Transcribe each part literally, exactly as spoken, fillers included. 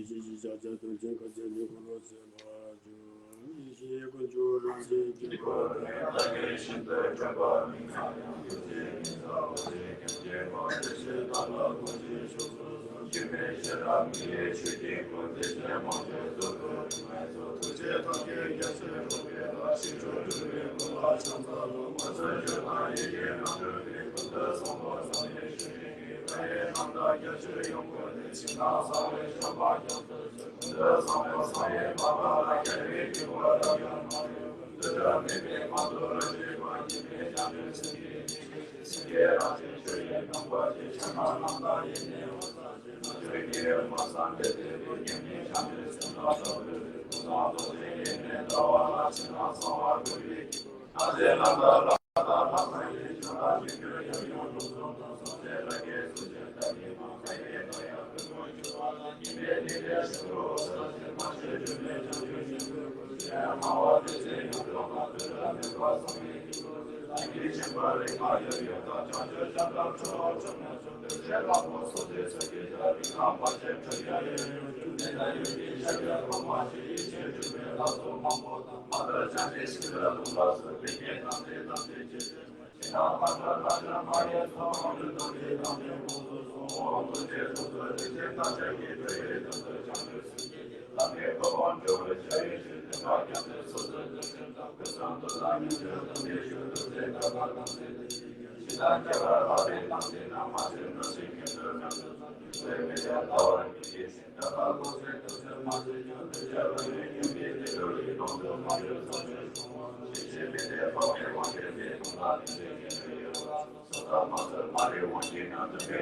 ཤེས་བཞིན་ཕྱག་རྒྱ་དོན་ཆེན་མཁའ་སྤྱན་ནས་འཁོར་ལོ་སེལ་བར་འགྱུར། ཡེ་ཤེས་ཀུན་འབྱུང་རང་བཞིན་གྱི་སྒོ་ནས་བདག་གིས་ཤིན་ཏུ་མཁྱེན་པ་མིང་ཡང་ཡང་དུ་ཅི་ཉིད་ཟབ་པོ་ཅི་མཁྱེན་ཅེས་མ་ཟད་ཞེས་བདག་ལ་ཀུན་གྱི་ཕྱོགས་སུ་གཟུང་གི་མེད་ཤེས་རབ་མི་ཡི་ཆོས་ཀྱི་སྐུ་འདི་ཅན་མང་པོས་བསྟོད་པའི་རིམ་ལྔའི་ཚོགས་ཐུགས་རྗེ་ཐབས་ཀྱིས་རྒྱ་ཆེར་རོལ་པའི་ལྷ་ཞིང་སྤྲུལ་པའི་སྐུ་ལ་ཕྱག་འཚལ་ལོ། མ་ཚད་ཆོས་དང་ཡི་གེ་རྣམ་འཕྲུལ་གྱིས་ཀུན་ཏུ་བཟང་པོ་བསམ་ཡས་ཞུ་ཞིང་གི་ལྷ་ཡི་རྣམ་དག་རྒྱ་ཆེར་ཡོངས་བཀོད་དེ། ཕྱི་ནང་གསང་བའི་བྱམས་པ་རྒྱ་མཚོ་ཆེ། ཀུན་ཏུ་བཟང་པོ་བསམ་ཡས་མ་པ་ལ་རྒྱལ་བའི་དཀྱིལ་འཁོར་རབ་འབྱམས་མ་ལུས་ཀུན་ཏུ་གྲངས་མེད་པའི་ཁམས་སུ་རང་བཞིན་མ་སྐྱེས་པའི་བྱང་ཆུབ་སེམས་ཀྱི་ཡེ་ཤེས་སེང་གེ་རང་བཞིན་ཆོས་ཀྱི་དང་པོ་ཆེ། ཕྱི་ནང་རྣམ་དག་ཡེ་ནས་འོད་གསལ་ཆེ། ཆོས་ཀྱི་འོད་མ་ཟད་པའི་དེ་བས་མཉམ་ཉིད་བྱང་ཆུབ་སེམས་དང་ཐོབ་པའི་ཀུན་བཟང་རྡོ་རྗེ་ཡེ་ནས་ཟླ་བ་ལ། ཕྱི་ནང་གསང་བ་སྤྲུལ་པའི་དཀྱིལ་འཁོར་རང་བཞིན་ལྷ་དང་ལྷ་དང་ལྷ་མ་ཡིན་ཕྱོགས་དང་ཕྱོགས་ཀྱི་ཡང་ཡང་ལྷུན་གསུམ་དུ་སངས་རྒྱས་ལྷ་སྐལ་གཟུགས་ཅན་ཐབས་ཀྱིས་མ་མཁའ་ཡི་དང་ཡང་ཀུན་ཏུ་འབྱུང་བ་ལ་ཉི་མའི་ནུས་པས་ཤིན་ཏུ་འོད་གསལ་ཆེ། མ་ཆེན་སྒྱུ་མའི་བྱང་ཆུབ་ཤིན་ཏུ་དགོད་ཅིང་སྣང་བ་དེ་ཚེ་ཡང་དག་པ་དོན་དམ་མེད་པ་བསམ་ཡས་ཀྱི་སྐུ་ཚེ་ཐབས་ཀྱིས་མཁྱེན་པ་རིག་མ་ཡོད་ཡོད་དང་བྱང་ཆུབ་བྱམས་དང་ཁྲོ་བོ་བྱམས་ན་ཆུང་དུ་ཆེ་ལ་མོ་སོ་སོའི་ཚོགས་ཀྱི་ཐབས་རིག་ལམ་མ་ཆེན་ཁྲོ་རྒྱལ་ཡོད་ཡོད་ཀྱང་མེད་ན་ཡོད་ཀྱི་ཤཱཀྱ་གོང་མ་ཆེ་ཡེ་ཤེས་སྤྲུལ་པའི་ལྷ་ཚོགས་མང་པོ་དང་མ་དག་བྱང་ཆུབ་ཤིན་ཏུ་ལྷུན་གྲུབ་སུ་ལྷན་སྐྱེས་རྣམས་ལས་ཐམས་ཅད་མཁྱེན་ཅིང་ཕྱི་ནང་མ་དག་ལྷ་དང་མ་ཡིན་ཚོགས་དབང་ཡོད་དོ། དེ་དང་དེ་ཁོངས་སུ་སོང་འོང་ཐུགས་རྗེ་ཐུགས་སུ་རིག་འཛིན་རྣམ་ཐར་གྱི་སྤྲུལ་པའི་དོན་དུ་བྱང་ཆུབ་སེམས་བསྐྱེད་ཀྱི་ལམ་རིམ་གོ་འཕང་འགྲོ་བའི་བྱ་བའི་ཆོས་བསྟན་པ་རྒྱ་མཚོའི་སོ་སོའི་རྡུལ་ཕྲན་དང་ཀུན་བཟང་རྡུལ་ལ་ཉམས་བཞེས་དང་འདི་ཞུ་རྡུལ་ཚོན་ཁ་པར་དང་ཚེ་འདི་ཕྱི་དང་ཁྱད་པར་ལྷག་པའི་དང་ཚེ་ན་མ་ཚེ་ན་ཚེ་ཁྱོད་ཚོའི་ངང་ཚུལ་དང་འདུས་པའི་མི་ལ་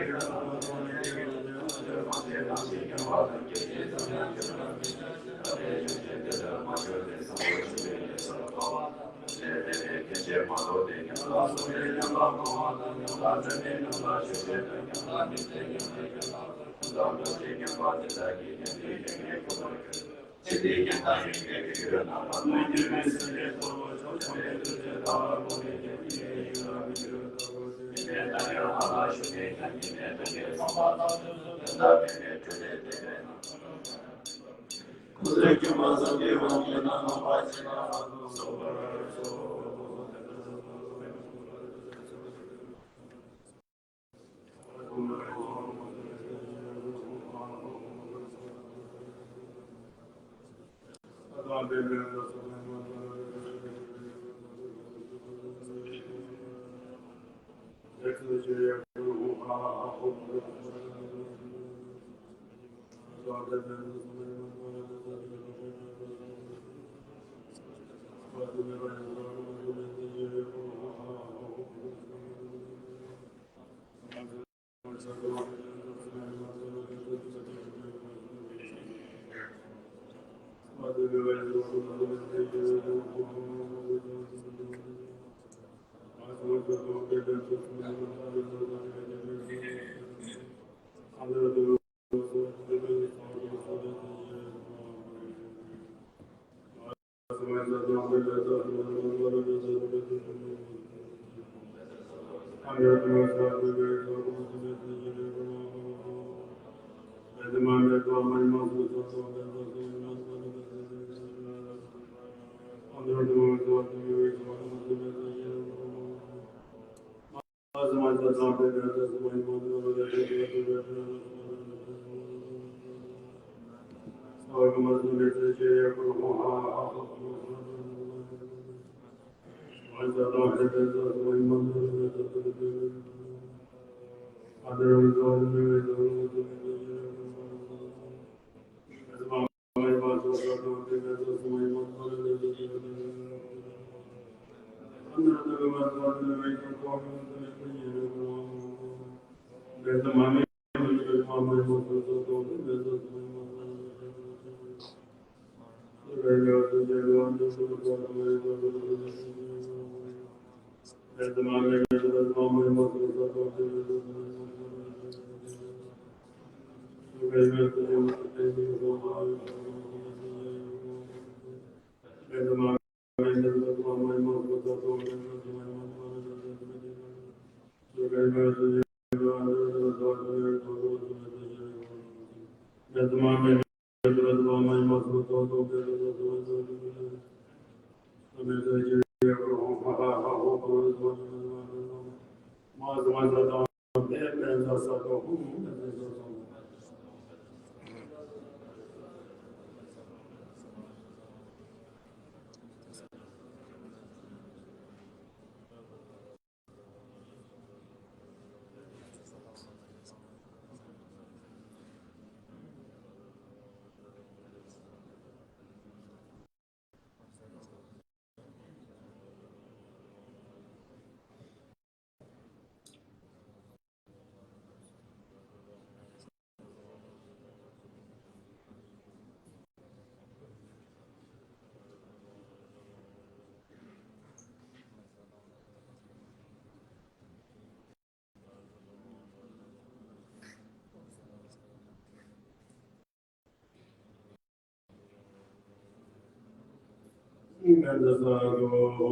ལྟ་བར་མི་བགྱིད། ས་ཐོབ་ཧཱུྃ་ནན་ཏན་སོ་སོ།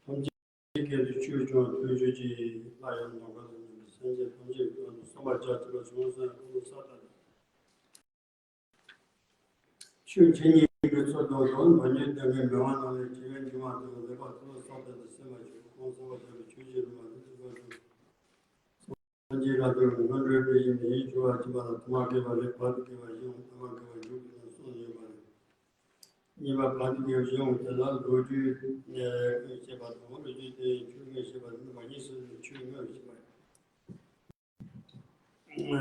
ཐམས་ཅད་སྐད་དུ་ཆོས་སྐྱོང་ཐོས་གྱུར་ཅིག་སླར་ཡང་ནམ་མཁའ་དང་མཉམ་པའི་སེམས་ཅན་ཐམས་ཅད་ཀྱི་དོན་དུ་གསོལ་བ་རྒྱ་ཆེ་བ་བྱུང་སེམས་ཀུན་ཏུ་ས་དང་ཆོས་འཆད་ཉན་གྱི་ཚུལ་དང་དོན་བདག་ཉིད་བདག་གི་མི་དབང་རྣམས་ལས་སྐྱེ་བའི་འབྱུང་བ་དང་ལེགས་པར་ཐོབ་པ་སོགས་དོན་དུ་སེམས་པ་ཆོས་ཁོང་གསོལ་བ་བྱ་བའི་ཆོས་ཀྱི་རིམ་པ་དང་མཐུན་པར་བྱུང་། སངས་རྒྱས་ལ་དོན་སྔོན་འགྲོའི་དཔེ་བཞིན་ཡིད་འགྱུར་བ་སྦྱིན་པ་ལ་ཐ་མ་དགེ་བ་རེད། བར་དུ་དགེ་བ་བཞི་འོང་། ཐ་མ་དགེ་བ་མཇུག་ཏུ་ན་གསུངས་ཡོད་པ་རེད། གཉིས་པ་བར་དུ་དགེ་བ་བཞི་འོང་། དེ་ལ་ལོ་རྒྱུས་ནས་བཤད་པ་དང་ལོ་རྒྱུས་དེ་ཆོས་ངོས་བཤད་པ་ནི་མ་ཉིད་སུ་ཆོས་ངོས་བཤད་པ་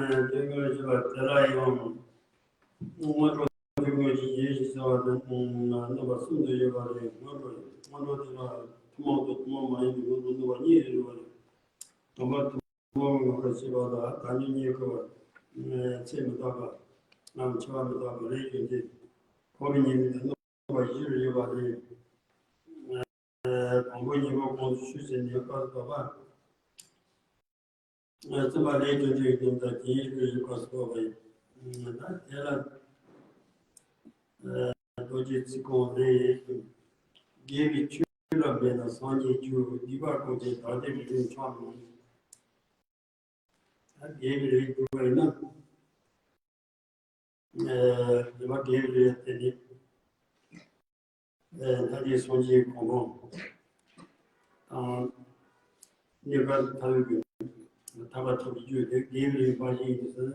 རེད། དེ་ངོས་བཤད་པ་དེ་ལ་ཡང་སྔོན་འགྲོ་དེ་ངོས་ཀྱི་ཡེ་ཤེས་ཟེར་བ་དང་རྣམ་པ་གསུམ་དུ་ཡོད་པ་རེད། སྔོན་འགྲོ་སྔོན་འགྲོ་དེ་ལ་ཐུན་མོང་དང་ཐུན་མོང་མ་ཡིན་པའི་སྔོན་འགྲོ་རྣམ་པ་གཉིས་ཡོད་པ་རེད། དང་པོ་ཐུན་མོང་གི་ངོ་བོར་བཤད་པ་དང་བདག་ཉིད་གཉིས་ཀ་བ་ཚེ་མི་རྟག་པ་རྣམས་འཆི་བ་མི་རྟག་པ་རེད་ཀྱང་དེ་འཁོར་བའི་ཉེས་དམིགས་དང་རྣམ་པ་བཞིར་ཡོད་པ་རེད། དང་པོ་གཉིས་པོ་གོང་དུ་ཞུས་ཟིན་ནས་བཀའ་སྩལ་པ། བཙུན་པ་ལས་ཀྱང་འབྲས་ཀྱི་དོན་དང་དེའི་རིགས་ཀྱི་བཀའ་སྩལ་པ་ཡིན། ད་དེ་ལ་རྡོ་རྗེ་ཚིག་ཀོང་ལས། དགེ་བའི་ཆོས་རབ་མེད་ན་སངས་རྒྱས་རྒྱུ། སྡིག་པ་གང་བྱས་བདག་བདེ་རིགས་ལུགས་འཆང་ནས། ད་དགེ་བའི་རིགས་འགྲོ་བ་ཡིན་ན། ཨ་སྡིག་པ་དགེ་བའི་རིགས་དེ་ནི། ཨ་ད་དེ་སངས་རྒྱས་གོ་འཕང་དང་། གནས་སྐབས་ཐར་པའི་ཐར་པ་ཐོབ་རྒྱུ་དེ་དགེ་བའི་རིགས་འབའ་ཞིག་ཡིན་ཟེར།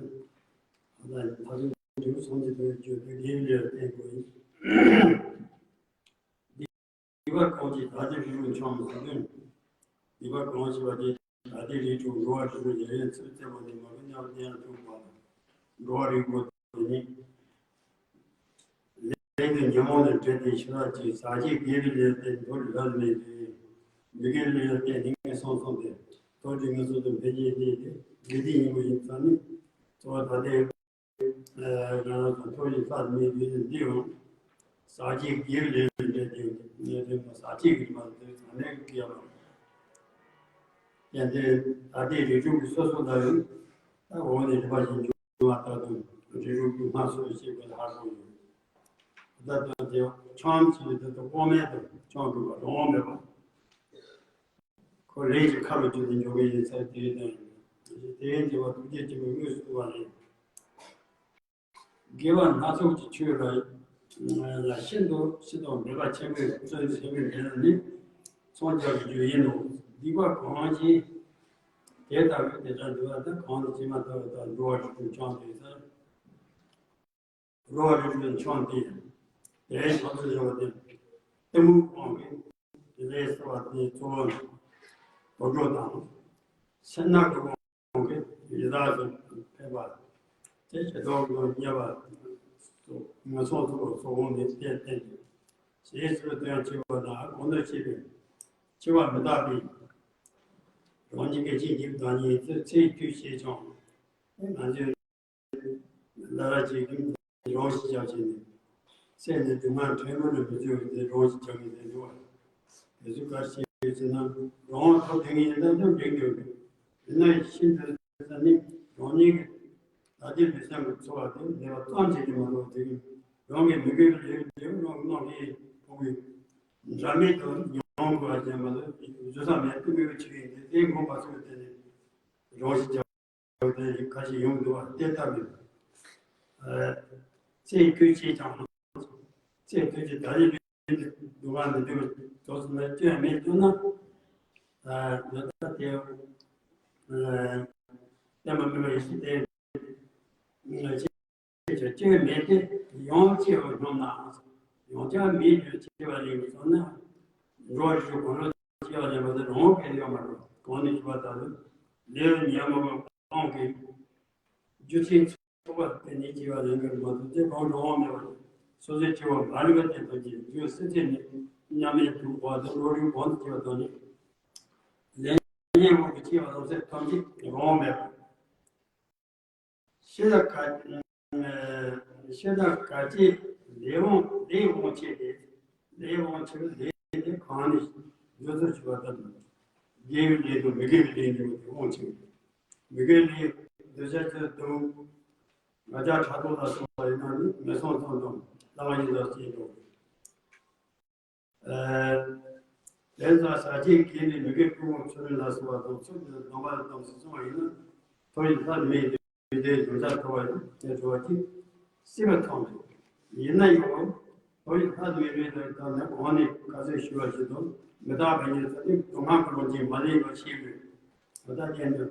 ད་ཐར་པའི་རྒྱུ་སངས་རྒྱས་ཐོབ་རྒྱུ་དེ་དགེ་བའི་རིགས་བསྟེན་དགོས་ཡིན། སྡིག་པ་གང་བྱས་བདག་བདེ་རིགས་ལུགས་འཆང་ཟེར་དུས། སྡིག་པ་གང་བྱས་པ་དེ་བདག་བདེ་རིགས་དྲུག་འགྲོ་བ་རིགས་ལུགས་ཡང་ཡང་ཚུལ་བཙལ་བ་ནི་མ་གི་མཉམ་དུ་ཡང་དྲུག་པ་འགྲོ་བ་རིགས་དགུ་དེ་ནི། ལས་དང་ཉོན་མོངས་ལས་བྲལ་ཏེ་ཤེས་རབ་ཀྱི་ཟག་བཅས་དགེ་བའི་ལས་དེ་མདོར་བསྡུས་ནས་དེ། མི་དགེ་བའི་ལས་དེ་ནི་ངན་སོང་གསུམ་སྟེ། ཐོབ་བྱའི་ངན་སོང་དང་འཕེན་བྱེད་གནས་དེ་དགེ་སྡིག་གཉིས་པོ་ཡིན་ཙང་ནི། གཙོ་བོ་ད་ལྟའི་ང་རང་ཚོ་ཐོབ་བྱའི་ས་དེ་མི་དགེ་ནི་འདི་ཡང་། ཟག་བཅས་དགེ་བའི་ལས་ལས་འབྲས་དེ་ངས་དེ་མ་ཟག་བཅས་ཀྱི་མ་དེ་ཚང་མས་ཀྱི་ཡ་མ། ཡང་དེ་ད་ལྟའི་རིགས་དྲུག་གི་སོ་སོ་ལ་ཡང་ད་འོག་ནས་རིམ་པ་བཞིན་འབྱུང་བ་ལྟར་དུ་རིགས་དྲུག་གི་སྔར་སོ་སོ་ཤེས་དགོས་ལ་ཧ་གོ་ཡོད། ད་ལྟ་དེ་ཆང་བྱས་ཏེ་ད་དབང་མེད་དུ་ཆང་འདུག་པ་རང་དབང་མེད་པ། ཁོ་ལས་ཀྱི་ཁ་ལོ་བཅུ་དེ་འཇོག་གི་ཡིན་ཚར་དེའི་དོན་ཡིན། དེའི་འགྱུར་བ་ཐུགས་རྗེ་ཆེན་པོའི་དངོས་སུ་བསྟོད་པ་ལས། དགེ་བ་སྣ་ཚོགས་ཀྱི་ཆོས་ལ་ལ་ཤིན་ཏུ་ཤིན་ཏུ་མོས་པ་ཆེན་པོས་བརྩོན་ཆེན་པོས་འདྲེན་ན་ནི་ཚོང་རྒྱག་གི་རྒྱུ་ཡིན་ནོ། སྡིག་པ་གང་ཞིག་དེ་ལྟ་བུའི་དེ་ལྟར་འདུལ་བ་དང་གང་དུ་ཇི་མ་ལྟ་བུ་དང་འགྲོ་བ་རིགས་དྲུག་ཆང་དེ་ལྟར། འགྲོ་བ་རིགས་དྲུག་ཆང་དེ་དེའི་བྱང་དུ་བཞག་པ་དེ་གཏི་མུག་སྤངས་པས་དེ་ལས་སྲིད་པ་དེའི་གཙོ་བོ་དུད་འགྲོ་དང་སེར་སྣ་གི་དབང་གིས་ཡི་དྭགས་སུ་ཕེབས་པ། དེ་ཞེ་སྡང་དང་བཅས་པ་སོགས་ངན་སོང་ཚོགས་པ་སོགས་འོངས་ནས་བསྟན་བསྟན་ཏེ། ཞེས་སོགས་དོན་ཆེ་བ་དང་གོང་དུ་བཤད་པའི་ཆེ་བ་མི་རྟག་པའི་རང་ཉིད་ཀྱི་ཆེས་འཇིགས་དང་ཉེ་ཚེ་ཚེ་དུས་ཤེས་ཀྱང་ང་ཚོས་ལ་ལ་ཅིག་རང་ཞིག་བྱ་བྱས་ནས་སེམས་ནི་སྡུག་བསྔལ་ཕྲན་བུ་ནི་མི་བརྗོད་དེ་རང་ཞིག་བྱ་མི་ཟེར་འདུག་བ། དེ་ཚོ་ག་རེ་བྱས་ཟེར་ན་རང་དབང་ཐོབ་བསྡད་ངེས་ཡིན་ན་ཡང་འགྲིག་འགྲིག་འགྲིག་ཡིན་ན་ཤིན་ཏུ་ཟ་ནི་རང་ཉིད་ཀྱི་ད་ལྟའི་མི་སེམས་ཀྱི་འཚོ་བ་དེ་ལས་པ་ཙམ་བྱས་ནས་མ་གཏོགས་དེ་རང་གི་མི་དགོས་པའི་ལས་ལས་རང་གི་རྣམ་ཤེས་ཕོག་པའི་འདྲ་མེད་དུ་མྱོང་དགོས་པ་ཅན་མ་གཏོགས་བཟོད་ས་མེད་ཀི་མི་བའི་ཆོས་ཡིན་ཏེ་དེའི་ངོ་མ་ཚོས་དེ་ནི་རང་ཞིག་བྱ། དེ་ཁ་ཞིག་ཡོང་འདུག་བ་དེ་ལྟ་བུའི། ཚེ་འཁོར་ཆེས་ཀྱང་། ཚེ་འཁོར་གྱི་ད་རེས་སྡུག་བསྔལ་མི་འདོད་པའི་རྫོགས་སུ་མེད་སྐྱོན་མེད་སྐྱོན་ན། ཡོད་ད་དེ། བསྟན་པ་མེད་པ་ཡེ་ཤེས་དེ། ཆེས་ཀྱང་སྐྱོན་མེད་དེ་ཡང་ཆེ་བར་སྙམ་ན། ཡང་ཀྱང་མེད་པའི་ཆེ་བ་ལས་སོང་ན། འགྲོ་བ་རིགས་དྲུག་གང་རུང་སྐྱེ་བ་ལེན་པ་དེ་རང་དབང་གིས་ཡོད་མ་རེད། གང་ནས་ཞུས་པ་ལྟར་དུ་ལས་ཉོན་མོངས་པ་སྤངས་ཀྱི་རྒྱུ་མཚན་ཚོགས་པ་དེ་ནི་སྐྱེ་བ་ལེན་པར་མ་ཐུབ་ཚེ་གང་རང་དབང་མེད་པ་སོ་སོའི་སྐྱེ་བ་མ་ལུས་པ་དེ་དང་གཅིག་རྒྱུ་སྲིད་རྩེ་ནི་མཉམ་མེད་དུ་བ་དང་བློ་རིག་གང་དུ་སྐྱེ་བ་དང་ནི། ལས་ཉོན་མོངས་པའི་སྐྱེ་བ་ལོག་ཚེ་ཐམས་ཅད་རང་དབང་མེད་པ། ཤེས་ལ་ག་ཤེས་ལ་ག་ཅི་ལས་དབང་ལས་དབང་ཆེ་སྟེ། ལས་དབང་ཆེ་བའི་ལས་དེ་གང་ནས་འགྱུར་ཚུལ་ཞུ་བ་ལྟར། དགེ་བའི་ལས་དང་མི་དགེ་བའི་ལས་འགྱུར་བ་དེ་དབང་ཆེ་བ། མི་དགེ་ལས་འདོད་ཆགས་ཀྱི་དུ། ང་རྒྱལ་ཕྲག་དོག་ལ་སོགས་པ་ཡིན་ན་ནི་ངན་སོང་ཙམ་དང་ལྟ་བ་ཡིན་ལ་སྐྱེས་འགྲོ། ལན་ཟ་ཟ་བྱེད་དགེ་ནི་མི་དགེ་ཕུང་པོ་ཚུལ་ལ་སོགས་པ་དང་ཚུལ་དུ་ལྡན་པ་དང་སོང་བ་ཡིན་ན། ཐོ་ཡི་ལྷ་མེད་དེ་དེ་འབྱུང་བྱ་ཐོ་བ་ཡིན་དེ་འགྲོ་བ་ཅིག་སྲིད་པ་ཐོབ་མེད། ཡིན་ན་ཡང་ཐོ་ཡི་ལྷ་མེད་མེད་དང་ད་ནི་གོང་ནས་ཁ་གསལ་ཞུ་བ་བཞིན་དུ་མི་རྟག་པ་ཉིད་ཚ་ནི་སྡུག་བསྔལ་གྱི་ལོངས་སྤྱོད་མ་ལེན་པ་ཤེས་དགོས། མི་རྟག་ཅན་དུ།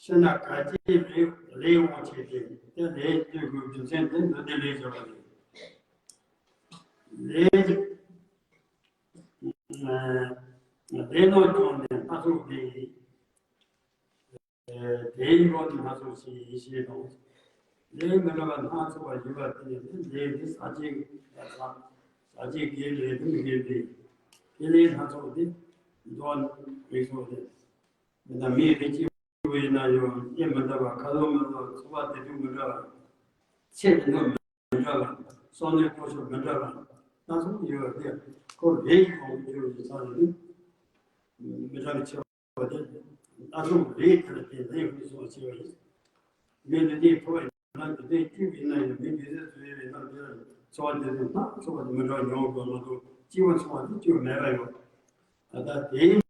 ཤེས་ན་ག་ཅི་རེད་ལས་དབང་ཆེ་སྟེ་དེ་ལས་སྤྱོད་དགོས་རྒྱུ་མཚན་དེ་འདི་ནས་ལས་བྱ་བ་རེད། ལས་ལས་རྣམས་ཀྱང་ནི་སྣ་ཚོགས་ཏེ། དེའི་རོ་ནི་སྣ་ཚོགས་ཤིང་ཡེ་ཤེས་དང་། ལས་མི་འདྲ་བ་སྣ་ཚོགས་པ་ཡོད་པ་དེ་ནི་ལས་འདི་ཟག་བཅས་ཟག་བཅས་དགེ་ལས་དང་དགེ་ལས་དེ་ལས་སྣ་ཚོགས་ཏེ་འདོད་རིགས་སོགས་ཏེ། མི་དང་མིའི་རིགས་སྐྱེས་བུ་ཡིན་ན་ཡང་སྐྱེ་མི་འདྲ་བ་ཁ་དོག་མི་འདྲ་བ་ཚོར་བ་དེ་དུས་མི་འདྲ་བ་ཚེ་དེ་དུས་མི་འདྲ་བ་བསམ་བློའི་སྟོབས་ཤུགས་མི་འདྲ་བ་སྣ་ཚོགས་ཡོད་པ་དེ་ཁོ་རེ་ཡི་གོང་དུ་གྱུར་པའི་ས་ནི་མི་འདྲ་བའི་ཆེ་བ་དེ་སྣ་ཚོགས་རེ་དེ་ལ་བརྟེན་ནས་ཧུར་སོང་བ་ཆེ་བ་ཡིན། མི་འདི་དེའི་ཐོག་ཡིན་ན་འདི་དེའི་སྐྱིད་པ་ཡིན་ན་ཡང་མི་འདི་ཚོའི་ཚོ་ཡིན་ན་དེ་ལ་ཚོར་བ་དེ་ཚོ་སྣ་ཚོགས་པ་དེ་མི་འདྲ་བ་མྱོང་དགོས་མ་གཏོགས་སྐྱིད་པ་ཚོར་བ་དེ་སྐྱིད་པ་མེད་པ་ཡོད། ད་ལྟ་དེའི་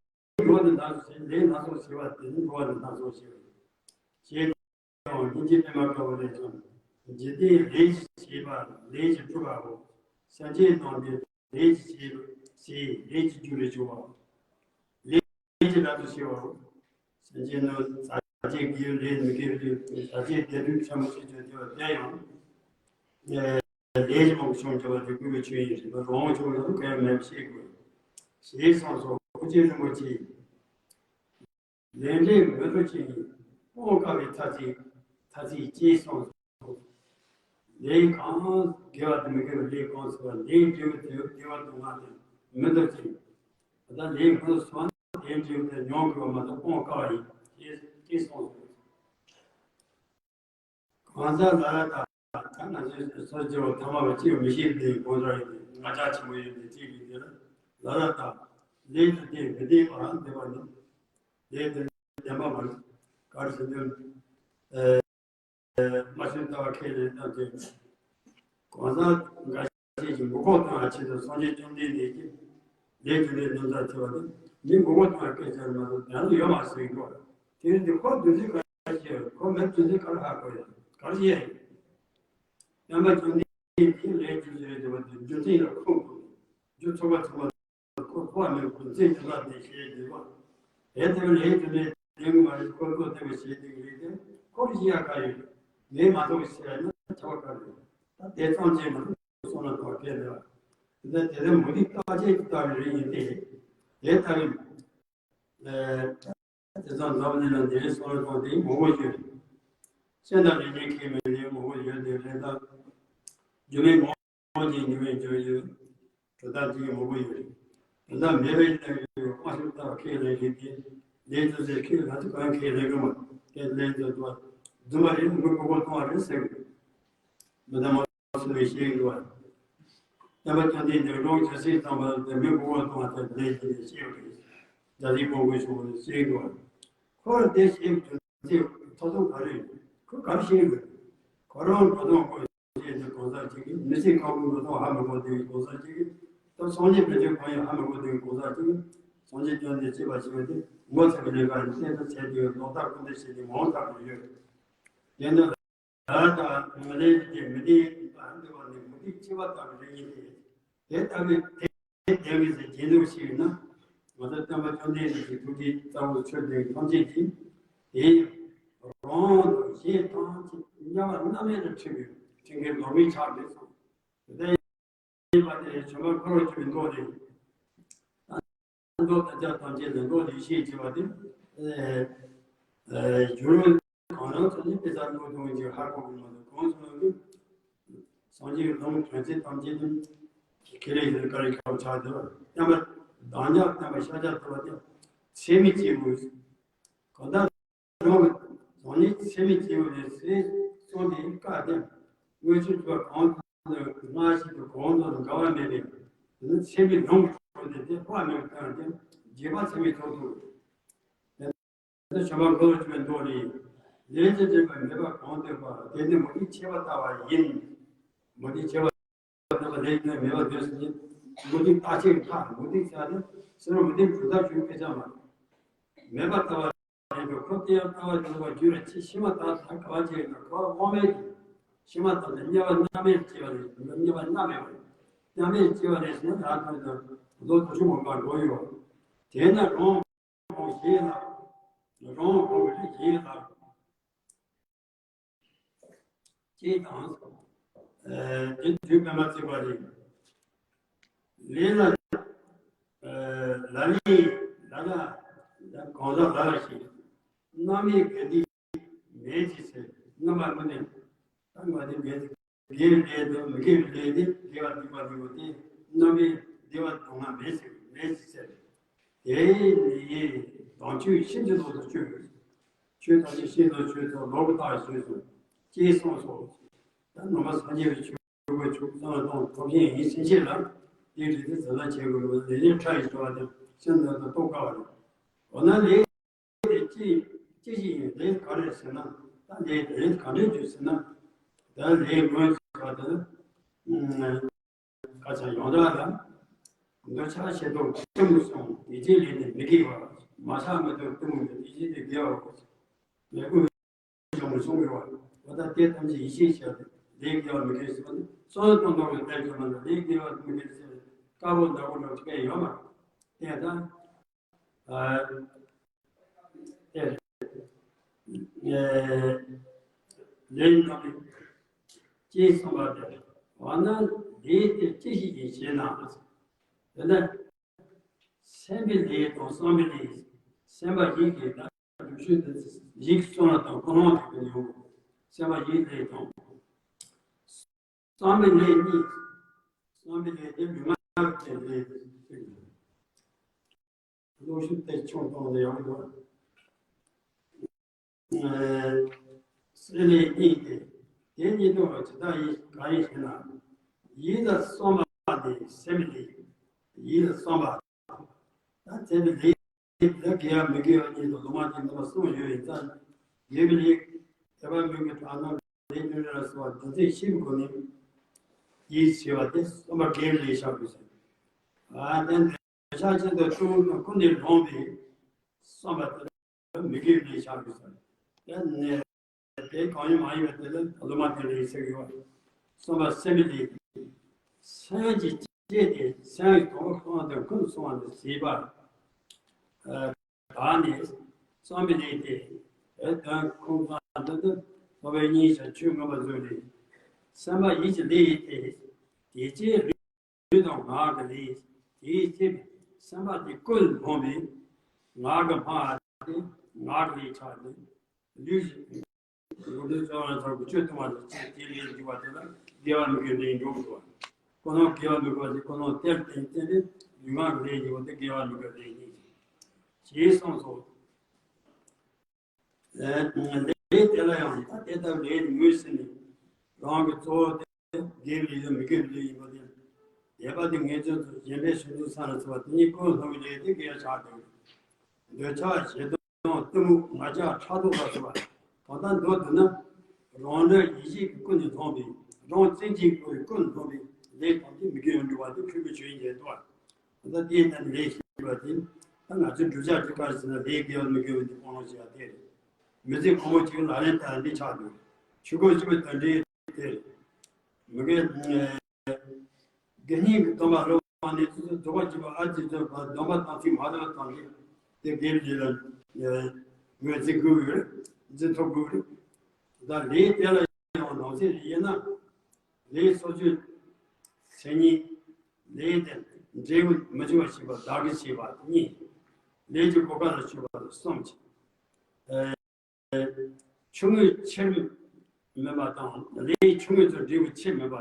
འགྲོ་བ་ནི་སྣ་ཚོགས་ཟེར་ལས་སྣ་ཚོགས་ཟེར་བ་དེ་ནི་འགྲོ་བ་ནི་སྣ་ཚོགས་ཟེར་བ་ཞེས་དང་སྙིང་རྗེ་པདྨ་དཀར་པོ་ལས་ཀྱང་འཇིག་རྟེན་ལས་ཀྱི་བྱེད་པ་ལས་ཀྱི་གྲུབ་པའོ། སེམས་ཅན་རྣམས་ཏེ་ལས་ཀྱི་བྱེད་པ་ཟེར་ལས་ཀྱི་རྒྱུ་ལས་བྱུང་བའོ། ལས་ཀྱི་རབ་ཏུ་ཕྱེ་བའོ། སེམས་ཅན་རྣམས་ཟག་བཅས་དགེ་བའི་ལས་མི་དགེ་བའི་ལས་ཟག་བཅས་བདེ་སྡུག་ཕྲ་མོ་ཞིག་ཀྱང་དེ་བ་དེ་ཡང་། ལས་ཀྱི་དབང་གིས་བྱུང་བྱ་བ་དེ་ཀུན་གྱི་ཆོས་ཉིད་ཡིན་པ་རང་དབང་ཕྱོགས་ལ་གང་ཡང་མེད་པ་ཤེས་དགོས། ཞེས་གསུངས་སོ། ཨོ་རྒྱན་རིན་པོ་ཆེ། ལས་འབྲས་མི་འདྲ་ཅན་སྤོང་དཀའ་བའི་ཐ་ཚིག་ཐ་ཚིག་ཅེས་གསུངས་སོ། ལས་གང་དགེ་བ་དང་མི་དགེ་བའི་ལས་གང་ཟེར་བ་ལས་འབྲས་བུ་དེ་བདེ་བ་སྡུག་བསྔལ་དང་མི་འདྲ་ཅན། ད་ལས་མི་འདྲ་སོང་ན་ལས་འབྲས་བུ་དེ་མྱོང་དགོས་པ་མ་གཏོགས་སྤོང་དཀའ་བ་ཡིན་ཅེས་ཅེས་གསུངས་སོ། གང་ཟག་ལ་ལ་དག་ད་ང་ཚོས་སོ་སོ་སྐྱེ་བོ་ཐ་མལ་པ་གཅིག་མི་ཤེས་པའི་གང་ཟག་ཡིན་ཏེ་ང་རྒྱལ་ཆེན་པོ་ཡོད་པའི་གཅིག་ཡིན་ཏེ་ལ་ལ་དག་ ལས་དེ་དེ་མི་བདེན་པ་འདོད་པ་ནི་ལས་དེ་བདེན་པ་མ་རེད། ག་རེ་ཟེར་ན། ཨ། མ་བྱིན་ལྟ་བ་ཁས་ལེན་དང་དེ། གང་ཟག་འགའ་ཞིག་གིས་མགོ་སྐོར་གཏོང་བའི་ཆེད་དུ་སངས་རྒྱས་བཅོམ་ལྡན་འདས་ཀྱིས་ལས་དེ་འདྲའི་སྣུམ་ཟད་བྱས་པ་དེ་མི་མགོ་སྐོར་གཏོང་བའི་སྐད་ཆ་མ་གཏོགས་དོན་ལ་ཡོད་མ་ཟེར་གྱི་འདུག་དེ་འདི་ཁོ་རྒྱུ་མཚན་ག་རེ་ཡོད། ཁོ་མི་རྒྱུ་མཚན་ག་རེ་ཧ་གོ་ཡོད། ག་རེ་བཤད་ཡོད། བསྟན་པ་བཅོམ་ལྡན་འདས་ཀྱིས་ལས་རྒྱུ་ཟེར་བའི་དེ་བ་དེ་རྒྱུ་མཚན་ལ་ཁུངས་གཏུགས། རྒྱུ་ཚོགས་པ་ཚང་མ་ཁོ་ཁོ་བ་མེད་ཁོ་ཚེ་འདི་ལ་དེ་ཞེས་བརྗོད་པ། དེ་ལྟར་ལས་དེ་ནས་དེ་མ་རེད། ཁོ་ཁོ་དེ་བ་ཞེས་དེ་རེད་དེ་ཁོ་རེ་ཞེས་ཡ་ག་ཡོད། ངས་མ་གཏོགས་ཞེས་ཡ་ན་བྱ་བ་ག་རེད། ད་དེ་ཙམ་གྱིས་མ་གཏོགས་སོང་ན་དོ་ཁས་ལེན་པ། དེ་ལྟར་དེ་ལྟར་མུ་སྟེགས་རྟག་ཆད་ཀྱི་ལྟ་བའི་རིགས་ཡིན་ཏེ། དེ་ལྟ་བུའི། ཨ། དེ་ཙམ་འཛམ་གླིང་ལ་འདི་རེད་སོང་ལ་སོང་དེ་མང་པོ་ཡོད། སེམས་དང་རིགས་ཅན་ཁས་མི་ལེན་མང་པོ་ཡོད་དེ་རེད་ད། རྒྱུ་མེད་ངོ་བོ་ཉིད་ཉིད་མེད་འཇོག་ཡོད། དེ་དག་ཅིག་མང་པོ་ཡོད། དེ་དག་མེད་པའི་གནས་ཀྱི་དབང་ཤེས་ལྟ་བ་ཁས་ལེན་མཁན་དེ་ལས་ཚུལ་ཟེར་ཁས་ལེན་ཚུལ་གང་ཁས་ལེན་གི་མ་ཁས་ལེན་ཚུལ་དུ་རྫུན་མ་རེད། མི་མགོ་སྐོར་གཏོང་བ་རེད་ཟེར་གི་མི་དང་མ། སོ་སོའི་ཤེས་འགྲོ་བ། བསྟན་པ་བཅོམ་ལྡན་འདས་ཀྱི་ལུང་ཇི་སྲིད་གསུངས་པ་དེ་མི་མགོ་སྐོར་གཏོང་བ་དེ་ལས་ཀྱི་ཤེས་པ་རེད། རྒྱ་རིགས་པོ་གོས་ཆུང་བ་ཤེས་འགྲོ་བ། ཁོ་ར་དེ་ཤེས་རྒྱུ་དེ་ཐོབ་ཐང་ག་རེ་ཡོད། ཁོས་ག་རེ་ཤེས་ཡོད། ཁོ་རང་འགྲོ་སྟངས་ཁོ་ཤེས་ནས་གང་ཟག་ཅིག་གིས་མི་ཚེ་གང་པོའི་འགྲོ་སྟངས་ཧ་མི་གོ་བསྡད་པའི་གང་ཟག་ཅིག་གིས། ད་སངས་རྒྱས་མི་འགྲོ་གང་ཡང་ཧ་མི་གོ་བསྡད་པའི་གང་ཟག་ཅིག་གིས་སངས་རྒྱས་བཅོམ་ལྡན་འདས་ཤེས་པ་ཤེས་པ་དེ་ངོ་ཚ་བའི་ལས་ཀ་ཡིན། བསྟན་དུ་བྱས་ཏེ་ལོག་ལྟ་ཀུན་བཏུས་བྱས་ཏེ་མང་དག་པ་ཡོད། དེ་ནི། ད་ལྟ་མི་ལས་ཀྱི་མི་ལྡན་པ་འདུལ་བ་ནི་མུ་སྟེགས་ཆེ་བ་ལྟ་བུའི་རིགས་ཡིན་ཏེ། དེ་ལྟ་བུའི་དེ་དེ་མི་ཚེ་རྒྱན་དུ་ཞིག་ན། ང་ཚོ་སྟོན་པ་བཅོམ་ལྡན་འདས་ཀྱི་ཐུགས་རྗེ་རྩ་བོ་ཆོས་ལྡན་ཐམས་ཅད་ཀྱིས། དེ་རང་དང་གཞན་ཐམས་ཅད་དམྱལ་བ་རྣམ་གཡེང་དུ་ཁྲིད་པའི་ཁྲིད་མཁན་ལོག་པའི་ཕྱག་རེད་གསུངས། དེ་ལྟ་ཡིན་པ་དེ་བྱོན་པ་འཁོར་བ་སྐྱོབ་པའི་མདོ་ལས། མདོ་དང་སྐྱབས་ཐམས་ཅད་ལ་མདོ་ལས་ཤེས་བྱེད་པ་དེ། ཨ། ཨ། སྒྱུ་རུ་གང་རུང་ཚོ་ནི་དཔེ་ཆ་མདོ་དོན་གྱི་ཧ་གོ་གི་མ་གཏོགས་གང་སོང་གི། སངས་རྒྱས་ཀྱི་ལུང་དོན་ཚན་ཐམས་ཅད་དུ་ཁས་ལེན་ཡོད་ཀ་རེ་ཁ་བ་ཆགས་འདུག་བསྟན་པ་གདམས་ངག་བསྟན་པ་ཤཱཀྱ་ཐུབ་པ་དེ་ཚད་མེད་སྐྱེས་བུ་གང་ལྟར། རང་གི་རང་ཉིད་ཚད་མེད་སྐྱེས་བུ་ལས་ཟེར་གསུངས་ཏེ་བཀའ་དེ་དངོས་སུ་གྱུར་པ་གང་དུ་སྔ་ཕྱི་དུ་གང་དུ་འགལ་བ་མེད་པས། དེ་ནི་ཚད་མེད་ལུང་གི་དོན་དེ་དེ་དཔག་མེད་པར་བསྟན་ཏེ་རྗེས་དཔག་ཚད་མེད་ཐོབ་ཐུབ། དེ་ནི་བྱོན་པ་འཁོར་བ་སྐྱོབ་པའི་མདོ་ལས། ལས་ཀྱི་སྒྲིབ་པ་མེད་པ་གང་སྟོན་པ་དེ་ནི་མུ་སྟེགས་ཆེ་བ་ལྟ་བ་ཡིན། མུ་སྟེགས་ཆེ་བ་ལྟ་བ་ལས་ཀྱི་མེད་པ་དེ་ཟེར་ནས་མུ་སྟེགས་རྟག་ཆད་ཀྱི་མཐའ། མུ་སྟེགས་ཟེར་ནི་སེམས་མུ་སྟེགས་གྲུབ་མཐའ་ཆོས་སྐད་ཆ་མ་མེད་པ་ལྟ་བ། རེད་འདུག་ཁོ་དེ་ཡང་ལྟ་བ་དེ་ལ་རྒྱུད་ལ་ཆེས་ཤེས་མ་ཐག་ཐག་ག་བ་བྱས་ན་ཁོ་དབང་མེད་ཀྱི་ཤེས་མ་ཐག་ཏུ་དམྱལ་བ་མནར་མེད་སྐྱེ་བ་རེད། དམྱལ་བ་མནར་མེད་པ་རེད། མནར་མེད་སྐྱེ་བ་རེད་ཟེར་ན་ཡང་ཐོན་ཏེ་ལོ་དུ་ཆུ་མང་པར་འགྲོ་ཡོད། དེས་ན་རང་གང་ཞེས་ལ་རང་གང་རེ་ཞེས་ལ། ཅེས་དང་། ཨ། དེ་དུས་པདྨ་བརྩེགས་པ་རེད། ལས་ལ། ཨ། ལ་ལས་ལ་ལ་གང་ཟག་ལ་ལ་ཞིག་རྣམ་དབྱེ་ག་འདི་མེད་ཅེས་ཟེར། རྣམ་པ་ཀུན་ནས་ད་ང་དེ་མེད། དགེ་བའི་ལས་དང་མི་དགེ་བའི་ལས་དེ་དགེ་བ་སྡིག་པ་ལས་པ་དེ་རྣམ་དབྱེ་བདེ་བ་སྡུག་བསྔལ་མེད་ཟེར་མེད་ཅེས་ཟེར། དེ་ནི་དམ་ཆོས་ཤིན་ཏུ་ལོག་ཏུ་སྤྱོད་དགོས། ཆོས་ཐམས་ཅད་ཤིན་ཏུ་ཆོས་སོ་ལོག་པར་ལྟ་ཞེས་སོ། ཅེས་གསུངས་སོ། ད་ནང་པ་སངས་རྒྱས་པའི་ཆོས་གོས་ཆོས་གཙང་དང་ཐོབ་ཆེན་ཡིན་ཕྱིན་ཆད་ལ་དེའི་རིགས་དེ་ཟ་ལ་བྱེད་དགོས་པ་ལས་ནི་ཕྲ་ཡི་བྱ་བ་དང་སེམས་ནང་དུ་རྟོགས་དཀའ་བ་རེད། འོ་ན་ལས་དེ་ཅི་ཅི་ཞིག་ཡིན། ལས་ག་རེ་ཟེར་ན་ད་ལས་ལས་ག་འདྲ་འདུག་ཟེར་ན། ད་ལས་ངོས་ཟེར་བ་དེ་ནི། ཁ་ཆ་ཡོངས་གྲགས་ལ། འདོད་ཆགས་ཞེ་སྡང་གཏི་མུག་གསུམ་ཡིད་ཆེས་ལས་ནི་མི་དགེ་བ། མ་ཆགས་མི་སྡུག་གཏི་མུག་ཡིད་ཆེས་དེ་དགེ་བ། ལས་ཀུན་བྱུང་བའི་གསུང་གི་བ། འོ་ད་དེ་ཐམས་ཅད་ཡིད་ཆེས་བྱ་སྟེ་ལས་དགེ་བ་མི་དགེ་ཟེར་བ་ནི་སོ་སོ་དང་མདོ་གི་གཏན་གྱི་མ་ལ་ལས་དགེ་བ་མི་དགེ་ཟེར་དཀར་པོ་ནག་པོ་འདྲ་བ་ཅིག་ཡོད་མ་རེད། དེ་ད། ཨ། དེ། ཨེ། ལས་རྣམ་པ་ཅེས་གསུངས་པ་སྟེ། འོ་ན་ལས་དེ་ཅི་ཞིག་ཡིན་ཞེ་ན། དེ་ནི་སེམས་པའི་ལས་དང་བསམ་པའི་ལས། སེམས་པ་ཡིད་ཀྱི་ད་སྒྲུབ་ཆོས་དེ་ཡིད་ཀྱི་བསམ་བློ་དང་ཀུན་སློང་དེ་ཀུན་ཡོང་། སེམས་པ་ཡིད་ལས་དང་། བསམ་པའི་ལས་གཉིས། བསམ་པའི་ལས་དེ་མི་མངའ་བའི་ལས་ཟེར། བློ་ཤུགས་དེ་ཆུང་གཏོང་ནས་ཡོང་འདུག་སེམས་ལས་གཉིས་ཏེ། དེ་གཉིས་དོན་ཇི་ལྟར་ཡིན་གང་ཡིན་ཞེ་ན། ཡིད་ལ་བསམ་པ་ནི་སེམས་ལས། ཡིད་ལ་བསམ་པ། ད་དེ་ནི་ལས་ལས་དགེ་བ་མི་དགེ་བ་གཉིས་སུ་ལུང་མ་དེ་ནུས་པ་གསུམ་ཡོད་ཡིན་ཙང་། དགེ་བའི་ལས་དད་པ་མོས་གུས་དགྲ་ནོར་ལས་ཉོན་རེ་ལ་སོགས་པ་རྒྱུ་མཚན་ཤེས་པའི་སྒོ་ནས་ཡིད་ཆེས་པ་དེ་བསམ་པ་དགེ་བའི་ལས་བྱ་དགོས་ཟེར། ཨ་དེ་འདྲ་ཆགས་ཆེན་དུ་ཀུན་ཀུན་ནས་ལོངས་པའི་བསམ་པ་དེ་མི་དགེ་བའི་ལས་བྱ་དགོས་ཟེར། དེ་ནས། དེ་གང་ཡིན་མ་ཡིན་པ་དེ་ལ་ལུང་མ་དེ་ལ་ཡིད་ཆེས་ཡོད། བསམ་པ་སེམས་མི་ལས། སེམས་ཀྱི་སྐྱེ་དེ་སེམས་ཀྱི་དོན་ལ་སོང་བ་དང་ཀུན་སོང་བ་དང་བྱེད་པ། ད་ནི་བསམ་པའི་ལས་དེ། དོན་ཁོང་ཁ་འདི་དུ་ཐོབ་པའི་གཉིས་ཆ་ཆོས་མངོན་པ་བཟོས་ནས། སེམས་པ་ཡིད་ཀྱི་ལས་ཡིན་ཏེ། དེ་ཅེས་ལུས་དང་ངག་གི་ལས། དེའི་ཕྱིར་སེམས་པ་དེ་ཀུན་སློང་བས། ངག་གི་སྨྲ་བ་དེ་ངག་གི་ལས་ཆགས་ཏེ། ལུས་ཀྱི་འགོ་འདོད་རྩ་བ་ལ་ཐོག་གི་སྤྱོད་གཏོང་བ་དང་བཅས་དེ་ལས་འཇུག་པ་དེ་ལ་དགེ་བ་མི་དགེ་ལས་འཇུག་པ། ཀུན་སློང་དགེ་བ་མི་དགེ་བ་དེ་ཀུན་སློང་གཏེར་བཏོན་བཏོན་ཏེ་ལུས་ངག་གི་ལས་འཇུག་པ་དེ་དགེ་བ་མི་དགེ་ལས་གཉིས་ཞེས་གསུངས་སོ། ལས་དེ་ལ་ཡང་ད་དེ་ལྟར་ལས་ངོས་ཟིན་ནས་རང་གི་གཙོ་བོ་དེ་དགེ་བའི་ལས་དང་མི་དགེ་བའི་ལས་ཡིན་པ་དེ། དད་པ་དེ་ངེས་ཅན་དུ་གཞན་ཕན་ཕྱིར་འདོད་ས་ལ་སོགས་པ་དེ་གཉིས་ཀུན་སློང་བའི་ལས་དེ་དགེ་བ་ཆགས་འགྲོ། འདོད་ཆགས་ཞེ་སྡང་གཏི་མུག་ང་རྒྱལ་ཕྲག་དོག་ལ་སོགས་པ་གང་ལྟར་འདོད་འདོད་ན། རང་གནོད་ཡིད་བྱེད་ཀྱི་ཀུན་ནས་སློང་བའི་རང་བཙན་གྱི་ཀུན་ནས་སློང་བའི་ལས་དང་དེ་མི་དགེ་བར་འགྲོ་བ་དེ་ཕུང་པོའི་ཆོས་ཉིད་དོ། ད་ལྟ་དེའི་ནང་ལས་ཞེས་པ་དེ། ད་ང་ཚོའི་བསྒྲུབ་བྱ་བསྒྲུབ་པར་བྱེད་ན་ལས་དགེ་བ་མི་དགེ་བ་འདི་སྤང་བླང་བྱེད་ཡ་དེ་རེད། མི་ཚེ་གང་པོ་གཅིག་ལག་ལེན་བསྟར་འདི་ཆགས་འདུག་ཆོས་སྒོ་གཅིག་པའི་དོན་འབྲས་དེ་རེད། མི་དགེ་དགེ་བསྙེན་གྱི་སྡོམ་པ་རོ་བ་ནས་ཚུལ་ཚུལ་རྫོགས་པ་སྐྱེས་པ་ཨ་ཙི་ཚོད་པ་སྡོམ་པ་དམ་ཚིག་མ་རེད་པ་དང་དེ་དེ་དགེ་བའི་ལས་ལ་ངོས་འཛིན་དགོས་ཀྱི་རེད། འཛིན་ཐུབ་དགོས་ཀྱི་རེད། ད་ལས་དེ་ལ་ཡང་ནང་གསེས་ཡིན་ན། ལས་སོ་སོའི་མཚན་ཉིད། ལས་དེ་འབྲས་བུ་མི་འབྱུང་བར་བྱེད་པ་བདག་གིས་བྱས་པ་གཉིས། ལས་ཀྱི་གོ་སྐབས་ལ་སྤྱོད་པ་གསུམ་གྱིས། ཆུང་ངུའི་ཕྱིར་མིན་པ་དང་ལས་ཆུང་ངུ་ཚོ་འབྲས་བུ་ཆེར་མིན་པ་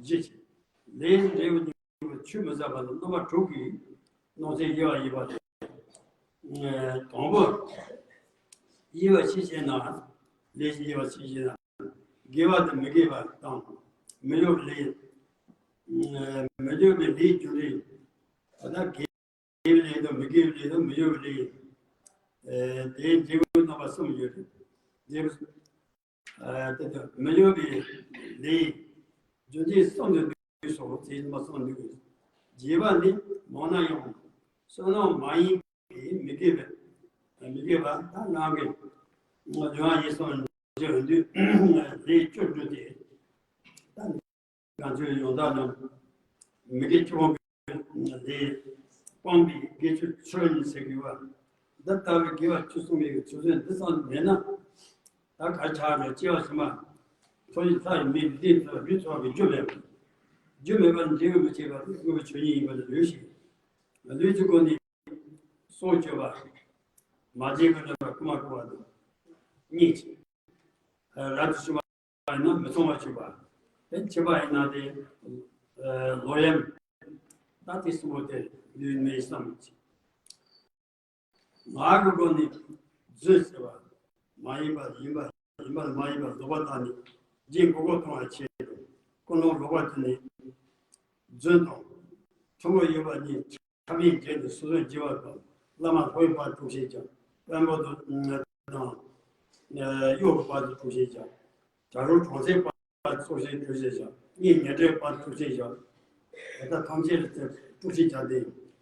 བཞི་གྱིས། ལས་འབྲས་བུ་གཉིས་ཆུད་མི་ཟ་བ་ལ་རྣམ་པ་དྲུག་གིས་ནང་གསེས་དབྱེ་བ་ཡིན་པ་སྟེ། དང་པོ། དབྱེ་བ་ཕྱི་བཤད་ན། ལས་ཀྱི་དབྱེ་བ་ཕྱི་བཤད་ན། དགེ་བ་དང་མི་དགེ་བ་དང་། མི་དགེ་བའི་ལས། མི་དགེ་བའི་ལས་རྒྱུ་རེད། ད་ལྟ་དགེ་བའི་ལས་དང་མི་དགེ་བའི་ལས་དང་མི་དགེ་བའི་ལས། དེའི་འབྲས་བུ་རྣམ་པ་གསུམ་ཡོད་རེད། འབྲས་བུ། དེ་དང་མི་དགེ་བའི་ལས། རྒྱུ་མཚན་གསུམ་དུ་འདུས་སོ་ཞེས་རྣམ་པ་གསུམ་འདུས་དགོས། རྒྱས་པ་ནི་མང་ན་ཡང་བསོད་ནམས་མ་ཡིན་པའི་མི་དགེ་བའི་མི་དགེ་བ་ད་རང་གི་ལུས་ངག་ཡིད་གསུམ་རྒྱུ་འདུས་ལས་བཅུ་འགྲོ་སྟེ། ད་ང་ཚོའི་ཡོངས་དག་རྣམས་མི་དགེ་བཅུ་སྤོང་བའི་ལས་སྤངས་པའི་དགེ་བཅུ་ཆོས་གཉིས་ཟེར་དགོས་པ། འདི་ལྟ་བུའི་དགེ་བ་བཅུ་གསུངས་པའི་ཆོས་ཚན་འདི་ཙམ་མེད་ན། ད་གར་ཆགས་ནས་སྐྱེ་བ་ཕྱི་མ། འཚོ་བའི་ལྷ་ཡི་མིའི་ལུས་འཚོ་ལུས་འཚོ་བའི་རྒྱུ་མེད་པ། རྒྱུ་མེད་པར་འབྲས་བུ་མི་སྐྱེ་བ་དེ་དངོས་པོའི་ཆོས་ཉིད་ཡིན་པ་ལ་ལུས་ཤིང་། ལུས་ཀྱི་སྒོ་ནས་སྲོག་གཅོད་པ། མ་བྱིན་པར་ལེན་པ་རྐུ་མ་རྐུ་བ་དང་། གཉིས། རབ་ཏུ་བྱུང་བ་ཡིན་ན་མི་ཚངས་པར་སྤྱོད་པ། དེ་འཆི་བ་ཡིན་ན་དེ་ལོག་གཡེམ། ད་དེ་གསུམ་པོ་དེ་ལུས་མེད་བསམ། ངག་གི་སྒོ་ནས་རྫུན་ཟེར་བ། མ་ཡིན་པ་ཡིན་པ་ཡིན་པ་མ་ཡིན་པ་ལོག་པར་བརྟགས་ནས་རྗེས་འགོག་པར་གཏོང་བའི་ཆེད་དུ་ཀུན་སློང་ལོག་པར་བརྟགས་ནས་རྫུན་དང་། ཐུན་མོང་ཡོད་པ་གཉིས་ཕྲ་མས་བརྒྱན་ཏེ་སོ་སོར་འགྱུར་བ་དང་། བླ་མ་ལྷ་ཡི་བར་དུ་གཏུག་བྱེད་ཀྱང་། དཔོན་པོ་དང་དང་གཡོག་གི་བར་དུ་གཏུག་བྱེད་ཀྱང་། གྲལ་རིམ་གྲོང་གསེབ་བར་གཏུག་བྱེད་གཏུག་བྱེད་ཀྱང་། གཉེན་ཉེ་འབྲེལ་བར་གཏུག་བྱེད་ཀྱང་། དེ་དག་ཐམས་ཅད་ལ་གཏུག་བྱེད་ཀྱང་སྟེ།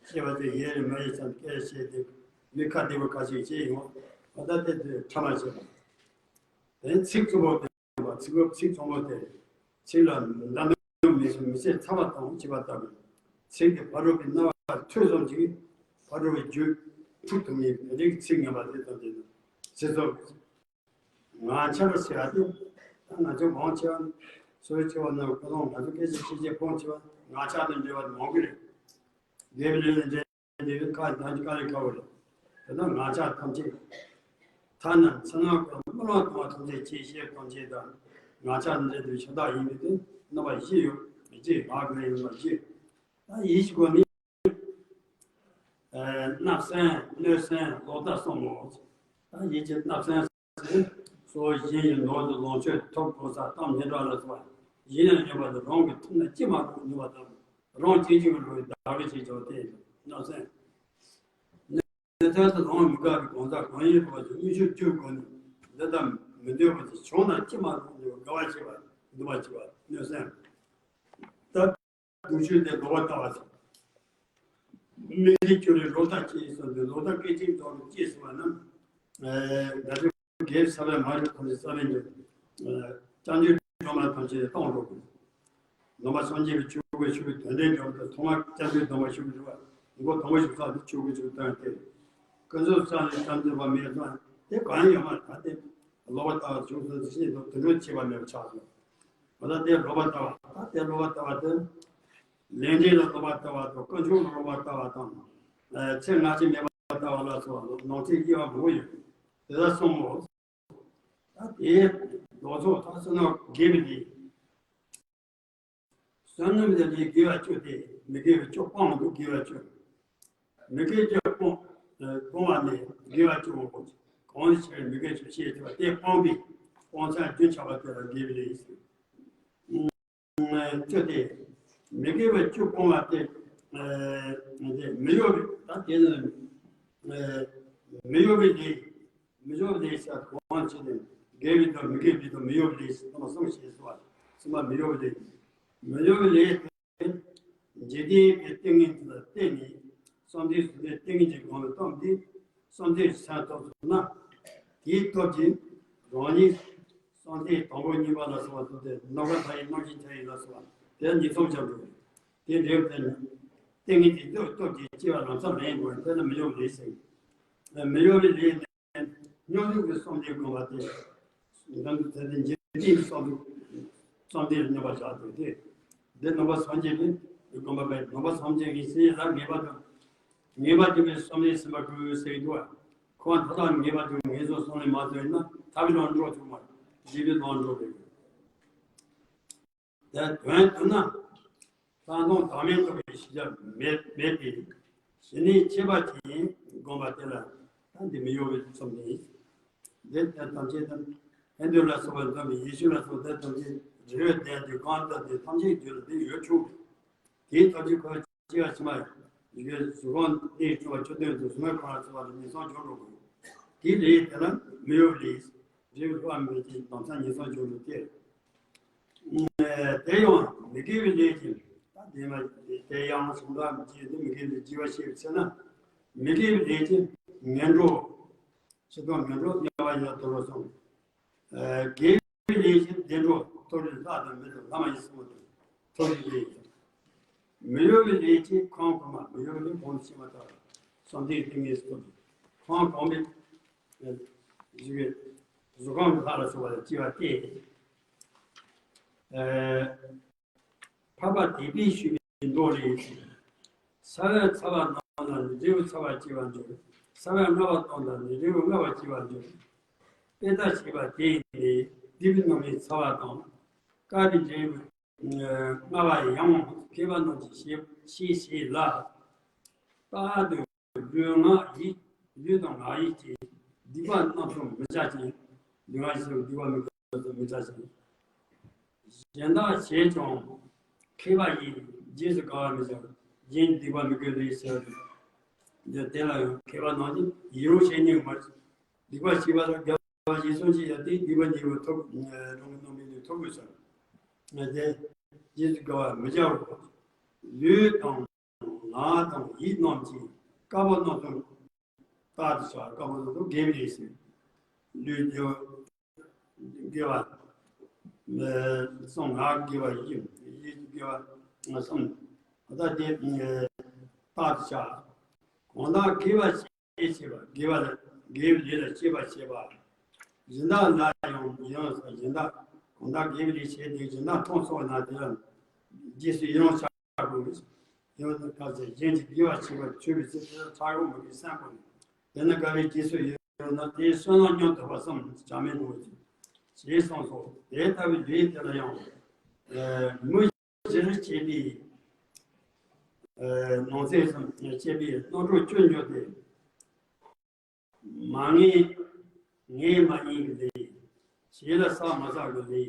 ཞེས་པ་དེ་ཡིད་རེ་མ་ཡིན་ཙམ་སྐད་བཤད་དེ་མི་ཁ་བདེ་བོ་ཁ་ཤས་བྱེད་ཡོང་། ད་ལྟ་དེ་དུས་ཕྲ་མ་བྱེད་པ། དེ་ཚིག་རྩུབ་པོ་དེ། ཚིག་རྩུབ་ཚིག་རྩུབ་པོ་དེ། ཚིག་ལ་འདམ་འདམ་མི་སྲིད་མི་ཚེ་ཚ་བ་དང་བྱིས་པ་ལྟ་བུ། ཚིག་དེ་ཕ་རོལ་པོའི་རྣ་བར་ཐོས་ཙམ་གྱིས་ཕ་རོལ་པོའི་རྒྱུད་འཁྲུག་ཐུབ་མཁན་དེ་འདྲའི་ཚིག་ངན་པ་དེ་ཙམ་དེ་ཚིག་རྩུབ། ངག་འཁྱལ་ཟེར་ཡ་དེ། ད་ང་ཚོ་མང་ཆེ་བ་སོ་སོའི་ཆེ་བ་རྣམས་ཁོ་རང་ང་ཚོ་སྐད་ཆ་བཤད་བཤད་ཕོངས་ཆེ་བ་ངག་འཁྱལ་དང་འབྲེལ་བ་མང་གི་རེད། དགེ་བའི་ལས་ལ་འབྲེལ། འདི་ཁ་ནང་གི་དཀའ་ལས་ཁག་པོ་རེད། དེ་ན་ངག་འཁྱལ་ཐམས་ཅད། ཐ་ན་ཚེ་སྔ་གོང་སྨོན་ལམ་བཏང་བ་ཐམས་ཅད་ཅེས་བཤད་ཐམས་ཅད་དང་། ངག་འཁྱལ་འདྲེ་དུ་ཤ་སྟག་ཡིན་པའི་དོན་རྣམ་པ་བཞི་ཡོད། ཅེས་ངག་གི་ལས་རྣམ་པ་བཞི། ད་ཡིད་ཀྱི་སྒོ་ནས། བརྣབ་སེམས་གནོད་སེམས་ལོག་ལྟ་གསུམ་མོ། ད་ཡིད་ཀྱི་བརྣབ་སེམས་ཟེར། གཙོ་བོ་གཞན་གྱི་ནོར་དང་ལོངས་སྤྱོད་ཐོབ་གོ་ས་གཏམ་སྙན་གྲགས་ལ་སོགས་པ་གཞན་ཡང་སྙོམས་པ་དང་རང་གི་ཐོབ་ན་ཅི་མ་རུང་སྙོམས་པ་དང་རང་གཅེས་གཅེས་ཀྱི་ལུས་བདག་གིས་བྱས་ཀྱང་སྟེ་བརྣབ་སེམས། ཚད་དུ་ལོངས་མི་དགའ་བའི་གང་ཟག་གང་ཡིན་པ་ཞིག་མངོན་ཤེས་བཅུ་སྒོ་ནས་འདི་ལྟར་མི་འདོད་པ་དེ་བྱུང་ན་ཅི་མ་རུང་ནས་དགའ་བ་བྱེད་པ་འདུན་པ་བྱེད་པ་གནོད་སེམས། ད་སྡུག་ཆོས་དེ་ལོག་པར་ལྟ་བ་དང་། མིག་གིས་སྐྱུར་བའི་ལོག་ལྟ་སྐྱེས་སོ་འདི་ལོག་ལྟ་སྐད་ཅིག་མདོག་ནི་སྐྱེས་སོ་བ་རྣམས། ད་དུང་དགེ་བའི་ས་བོན་མ་རིག་ཐམས་ཅད་རྩ་ལས་འགྱུར། སྐྱབས་འགྲོའི་སྒྲོན་མ་ཐམས་ཅད་སྟོང་འགྲོ་དགོས། ནང་པ་སངས་རྒྱས་པའི་ཆོས་སྐུ་ཆོས་ཀྱི་དོན་ལྡན་འབྲས་བུ་དང་ཐོག་མར་སྐྱབས་འགྲོའི་སྡོམ་པ་ཞུ་དགོས་རེད་བ། མགོ་དང་པོ་ཞུ་ས་དེ་ཆོས་སྐུ་ཆོས་སྟོན་ཏེ། ཀུན་རྫོབ་ས་ནས་སྐྱབས་འགྲོ་བ་མེད་ཙང་དེ་གང་ཡང་ཡོད་མ་རེད། ད་དེ་ལོག་པར་ལྟ་བ་བྱུང་སོང་ཟེར་ཞིང་དུ་དུད་འགྲོ་བྱེད་པ་མེད་པ་ཆགས་སོང་། འོ་ད་དེ་ལོག་པར་ལྟ་བ་ད་དེ་ལོག་པར་ལྟ་བ་དེ། ལས་འབྲས་ལ་ལོག་པར་ལྟ་བ་དང་དཀོན་མཆོག་ལ་ལོག་པར་ལྟ་བ་དང་། ཚེ་སྔ་ཕྱི་མེད་པར་ལྟ་བ་ལ་སོགས་པ་ནང་གསེས་དབྱེ་བ་མང་པོ་ཡོད། དེ་དག་གསུམ་མོ། ད་དེའི་ལྡོག་ཕྱོགས་ད་བསོད་ནམས་དགེ་བའི་ལས། བསོད་ནམས་ལས་དགེ་བ་བཅུ་སྟེ་མི་དགེ་བ་བཅུ་སྤངས་འདུག་དགེ་བ་བཅུ། མི་དགེ་བཅུ་སྤོང་། སྤོང་བ་ནི་དགེ་བ་བཅུ་སྤོང་དགོས། གང་ཞིག་མི་དགེ་བཅུ་ཤེས་ཐུབ་པ་དེ་སྤངས་པས་སྤོང་བྱ་རྒྱུན་ཆགས་པ་དེ་ལ་དགེ་བའི་ལས་ཟེར། བཅུ་སྟེ། མི་དགེ་བ་བཅུ་སྤོང་བ་སྟེ། དེ་མི་གཡོ་བའི་ད་དེ་ནི་མི་གཡོ་བའི་ལས། མི་གཡོ་བའི་ལས་ཟེར་གོང་ཆེ་ནས་དགེ་བའི་དང་མི་དགེ་བའི་དང་མི་གཡོ་བའི་ལས་ཟེར་ཐོག་མ་གསུམ་ཞེས་སོ། གསུམ་པ་མི་གཡོ་བའི་ལས། མི་གཡོ་བའི་ལས་དེ་འཇིག་རྟེན་པའི་ཏིང་ངེ་འཛིན་ལ་བརྟེན་ནས་བསམ་གཏན་གཟུགས་མེད་ཏིང་ངེ་འཛིན་སྒོམ་པའི་སྟོབས་འདིས་བསམ་གཏན་གྱི་སེམས་ཐོབ་སོང་ན། དེའི་སྟོབས་ཀྱིས་རང་ཉིད་བསམ་གཏན་དང་པོ་གཉིས་པ་ལ་སོགས་པ་ཐོབ་སྟེ་ནམ་མཁའ་མཐའ་ཡས་རྣམ་ཤེས་མཐའ་ཡས་ལ་སོགས་པ་དེ་ཉིད་ཐོབ་ཀྱང་འགྲོ། དེ་འདྲའི་ཕན་ཏིང་ངེ་འཛིན་སྟོབས་སྟོབས་ཀྱིས་སྐྱེ་བ་ལམ་སང་ལེན་དགོས། དེ་ལ་མི་གཡོ་བའི་ལས་ཟེར། མི་གཡོ་བའི་ལས་ནི་སྙོམས་འཇུག་གི་བསམ་གཏན་སྒོམ་པ་སྟེ། འཛམ་བུ་ཚེ་འདི་འཇིག་རྟེན་གྱི་བསམ་གཏན་བསམ་གཏན་ལ་སྙོམས་པར་བཞག་སྟེ་སྟེ། འདི་ནང་པ་སངས་རྒྱས་པའི་སྒོམ་པ་པས་ནང་པ་སངས་རྒྱས་ཀྱི་སེམས་ལ་ངེས་པ་དང་། ངེས་པ་འདུན་པའི་བསམ་གཏན་སེམས་པ་ཀུན་ཟེར་གྱི་འདུག་བ། ཁོང་ཐོག་ཐག་ངེས་པ་འདུན་ངེས་སོ་སོང་ལས་མ་ཟོས་ན་ཐར་པའི་ལམ་འགྲོ་ཐུབ་མ་རེད། འཇིག་པའི་ལམ་འགྲོ་དགོས། དེ་དོན་དུ་ན། ལྷག་མཐོང་བདག་མེད་རྟོགས་པའི་ཤེས་བྱ་མེད་མེད་པས། ཞི་གནས་ཁྱད་པར་ཅན་སྒོམ་པ་དེ་ལ་ད་འདི་མི་གཡོ་བའི་ཚུལ་ནི། འདི་ལྟར་ཐམས་ཅད་དང་ཧིན་དུ་ལ་སོགས་པ་འཛོམས་པའི་ཡེ་ཤུ་ལ་སོགས་དེ་ཐམས་ཅད་འབྲེལ་བའི་དོན་དུ་གང་ལྟར་དེ་ཐམས་ཅད་རྒྱུད་ལ་འདི་ཡོད་ཆོག་པས། དེའི་ཐབས་ཀྱིས་ཁོ་སྐྱེ་བ་ཕྱི་མ་ཡི་གཟུགས་ཁམས་གནས་སྤྲུལ་པ་བཅུ་བདུན་དུ་གཟུགས་མེད་ཁམས་ལ་སོགས་པ་ལ་ཉེར་སོང་འབྱོར་འགྲོ་དགོས། དེའི་ལས་དེ་ལ་མི་གཡོ་བའི་ལས། རེ་བ་མེད་ཅིང་ལམ་སང་ཉེར་སོང་འབྱོར་འགྲོ་སྟེ། དེ་ཡང་མི་དགེ་བའི་ལས་ཀྱི་ད་དེ་མ་དེ་ཡང་གཞུང་དག་མི་བྱེད་དེ་མི་དགེ་བའི་སྒྱུ་བ་བཤད་པའི་ཚེ་ན། མི་དགེ་བའི་ལས་ཀྱི་ངན་འགྲོ། ཕྱི་ལྟུང་ངན་འགྲོ་དམྱལ་བ་ཡི་དྭགས་དུད་འགྲོ་གསུམ། དགེ་བའི་ལས་ཀྱི་བདེ་འགྲོ་མཐོ་རིས་ལྷ་དང་མི་དང་ལྷ་མ་ཡིན་གསུམ་དུ་མཐོ་རིས་ལས་ཀྱི། མི་གཡོ་བའི་ལས་ཀྱི་ཁམས་གོང་མ་མི་གཡོ་བའི་ལས་གོང་དུ་ཕྱིན་པ་ལྟར་བསམ་གཏན་ཏིང་ངེ་འཛིན་ཐོབ་སྟེ་ཁམས་གོང་མའི་གཟུགས་ཁམས་ལྷ་ལ་སོགས་པ་ལ་སྐྱེ་བ་སྟེ། འཕགས་པ་དད་པས་ཞུས་པའི་མདོ་ལས། ས་བོན་ཚ་བ་རྣམས་ལ་ནི་འབྲས་བུ་ཚ་བ་སྐྱེ་བར་འགྱུར། ས་བོན་ལྔ་བ་རྣམས་ལ་ནི་འབྲས་བུ་ལྔ་བ་སྐྱེ་བར་འགྱུར། དཔེ་ལྟར་བཤད་པ་དེ་ཡིས་ནི་སྡིག་པའི་རྣམ་སྨིན་ཚ་བ་དང་། དཀར་པོའི་འབྲས་བུ་ལྔ་བ་ཡང་མཁས་པ་རྣམས་ཀྱིས་ཤེས་ཤེས་ལ། རྟག་ཏུ་ལུས་ངག་ཡིད་ལུས་དང་ངག་ཡིད་ཀྱིས་སྡིག་པ་རྣམ་གསུམ་མི་བྱ་ཞིང་། ལུས་ངག་ཡིད་སྡིག་པ་མི་དགེ་བ་མི་བྱ་ཞིང་། གཞན་དག་བྱས་ཀྱང་མཁས་པ་ཡིས་རྗེས་སུ་དགའ་བར་མི་བྱ། གཞན་སྡིག་པ་མི་དགེ་ལས་བྱ་སྟེ། དེ་ལ་ཡང་མཁས་པ་རྣམས་ཀྱིས་ཡིད་འོང་བྱེད་ནུས་མ། སྡིག་པ་བྱས་པ་ལ་དགེ་བ་བྱས་སོང་ཅི་ཡང་དེ་སྡིག་པ་ཉེས་པ་ཐོབ་རང་གི་རྣམ་སྨིན་དུ་ཐོབ་དགོས་སོ། དེ་རྗེས་སུ་དགའ་བར་མི་བྱའོ། ལུས་དང་ངག་དང་ཡིད་རྣམས་ཀྱིས་དཀར་པོ་རྣམ་གསུམ་རྟག་ཏུ་བྱ། དཀར་པོ་རྣམ་གསུམ་དགེ་བའི་ལས་ཟེར། ལུས་དགེ་བ་དགེ་བ་གསུམ། ངག་དགེ་བ་བཞི། ཡིད་དགེ་བ་གསུམ། ད་དེ་རྟག་ཏུ་བྱ། གང་དག་དགེ་བ་ཞེས་བྱ་བ་དགེ་བ་ལ་དགེ་བའི་ལས་ལ་སྤྱད་པ་བྱེད་པ། གཞན་དག་ལ་ཡང་ཡང་གཞན་དག་གང་དག་དགེ་བའི་ལས་བྱས་ཏེ་གཞན་དག་མཐོང་སོང་ན་དེ་ལ་རྗེས་སུ་ཡི་རང་བྱ། ཡང་ན་སྐབས་སུ་གཞན་གྱི་དགེ་བ་བྱེད་པར་ཆུད་པའི་ཚེ་དེ་ལ་ཕྲག་དོག་མི་དགེ་སེམས་པོ་ནི། དེ་ནི་དགའ་བའི་རྗེས་སུ་ཡི་རང་ན་དེའི་བསོད་ནམས་ཉམས་དག་པ་བསམ་བྱ་མིན་ནོ། ཞེས་གསུངས་སོ། དེ་ལྟ་བུའི་ལས་དེ་ལ་ཡང་། མི་བཞིར་བྱེད་པའི། ནང་གསེས་སམ་བྱེད་པའི་རྣམ་གྲངས་བཅུ་འཇོག་སྟེ། མ་ངེས་ངེས་མ་ཡིན་གྱི་ལས། བྱས་ལ་བསགས་མ་བསགས་ཀྱི་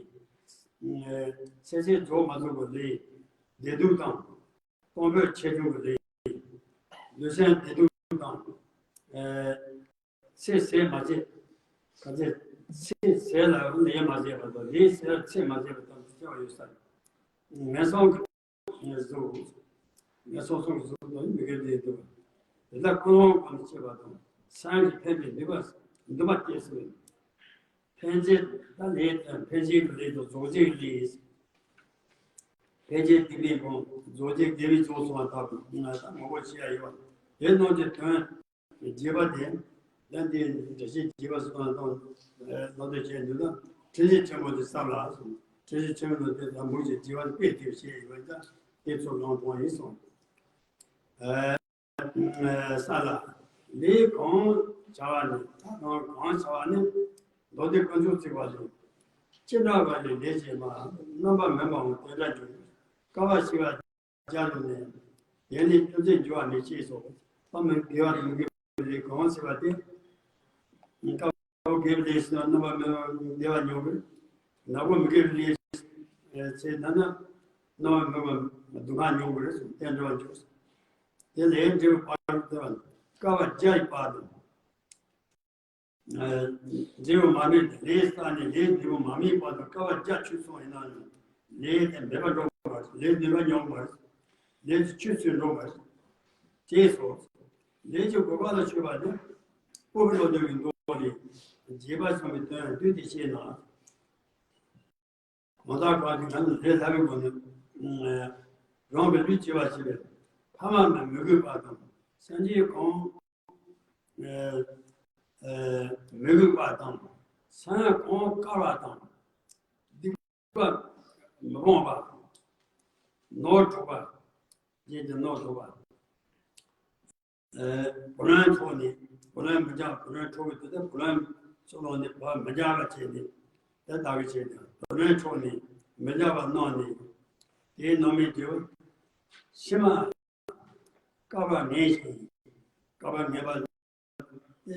ལས། ཚེ་ཚད་རྫོགས་མ་རྫོགས་ཀྱི་ལས། བདེ་སྡུག་དང་། གཏོང་ཕོད་ཆེ་ཆུང་གི་ལས། ལུས་སེམས་བདེ་སྡུག་དང་། ཚེ་ཟད་མ་བྱས། ག་ཚེ་ཚེ་ཟད་ལ་ལས་མ་བྱས་པ་དང་ལས་ཟད་ལ་ཚེ་མ་བྱས་པ་དང་དེ་བྱ་བ་ཡོད་ས་རེད། ངན་སོང་གི་གཟུགས། ངན་སོང་གསུམ་གྱི་གཟུགས་དང་མི་དགེ་ལས་འདུག་པ། དེ་དག་ཀུན་སློང་ཁོ་ནས་སྐྱེས་པ་དང་སངས་རྒྱས་ཀྱི་ཕན་པའི་ནུས་པ་འདུན་པ་སྐྱེས་སོ། ཕན་བྱེད་ད་ལས་ཕན་བྱེད་ཀྱི་ལས་དང་རྫོགས་བྱེད་ཀྱི་ལས། ཕན་བྱེད་སྡིག་པའི་སྒོམ། རྫོགས་བྱེད་དགེ་བའི་སྦྱོར་སོགས་པ་དག་ཏུ་ང་དང་མང་པོ་བྱེད་ཡ་ཡོད་པ། དེ་རྣམས་ཀྱི་དོན་རྒྱས་པ་དེ། ཡང་དེ་འགྲེལ་བཤད་རྒྱས་པ་སོགས་དང་ལམ་དུ་བྱས་འདུག་ན་འགྲེལ་བཤད་ཆེན་མོ་དེ་བསམ་ལ་སོང་། འགྲེལ་བཤད་ཆེན་མོ་དེ་དང་མུ་ཅེ་རྒྱས་པ་དཔེ་དེ་བཤད་ཡོད་ཀྱང་དེ་ཚོ་ལོང་གྲོང་ཡིན་སོང་། ས་ལ། ལས་གང་བྱ་བ་ནི་ད་གང་གང་བྱ་བ་ནི། མདོ་སྡེ་དཀོན་མཆོག་བརྩེགས་པ་ལས། ཅི་འདྲ་བ་ལས་ལས་བྱེད་པ། རྣམ་པ་མིན་པའང་དེ་འདྲ་འགྱུར། དཀའ་བ་ཞི་བ་རྒྱ་ལུགས་ནས། དེ་ནི་ཅུང་ཟད་འགྱུར་བ་མི་ཤེས་སོ། ད་མི་དགེ་བ་དང་མི་དགེ་བའི་ལས་གང་བྱེད་པ་དེ། དཀའ་བ་དགེ་བའི་ལས་ཟེར་ན་རྣམ་པ་མིན་པ་བདེ་བ་མྱོང་གི། ནག་པོ་མི་དགེ་བའི་ལས་བྱེད་ན་ན་རྣམ་པ་མིན་པ་སྡུག་བསྔལ་མྱོང་གི་རེད་གསུངས་བསྟན་འགྲོ་བ་འཇུག་དེ་ལས་འབྲས་བུ་བར་དུ་བདེ་བ་དཀའ་བ་རྒྱ་ཡི་བར་དུ། འབྲས་བུ་མ་སྨིན་ཏེ་ལས་བསགས་ནས་ལས་འབྲས་བུ་མ་སྨིན་བར་དུ་དཀའ་བ་རྒྱ་ཆེ་སོང་ཡིན་ན་ཡང་ལས་དེ་མེད་པར་འགྲོ་བ་རེད། ལས་ནུས་པ་ཉམས་པ་རེད། ལས་དེ་ཆུད་ཟོས་འགྲོ་བ་རེད། ཅེས་སོ། ལས་ཀྱི་གོ་འཕང་ལ་ཆོད་པ་ནི། སྤོབས་པའི་བློ་ལྡན་གྱི་མདོ་ལས། རྒྱས་པར་གསུངས་པའི་དོན་བསྡུས་ཏེ་བཤད་ན། གང་ཟག་གང་ཞིག་གང་ལ་ལས་སླ་བའི་སྒོ་ནས་རང་གི་ལུས་སྐྱེ་བར་བྱེད་པའི་ཕ་མ་རྣམས་མི་གུས་པ་དང་སེམས་ཅན་གང་མི་གུས་པ་དང་སེམས་གང་དཀར་བ་དང་སྡིག་པ་མི་སྤོང་བ་ནོར་འཁྲུལ་པ་རྗེས་ཀྱི་ནོར་འཁྲུལ་པ། བུ་ལོན་འཕྲོག་ནས་བུ་ལོན་མི་འཇལ། བུ་ལོན་འཕྲོག་གི་དུས་དེ་བུ་ལོན་ཕྱོགས་ལོག་ནས་བ་མི་འཇལ་བ་བྱས་ནས་དེ་ལྟ་བུ་བྱས་ནས་བུ་ལོན་འཕྲོག་ནས་མི་འཇལ་བ་གནང་ནས་དེའི་ནང་མི་རྒྱུ་ཕྱི་མ་བསྐལ་པ་ངན་ཞིང་བསྐལ་པ་ངན་པ་སྟེ།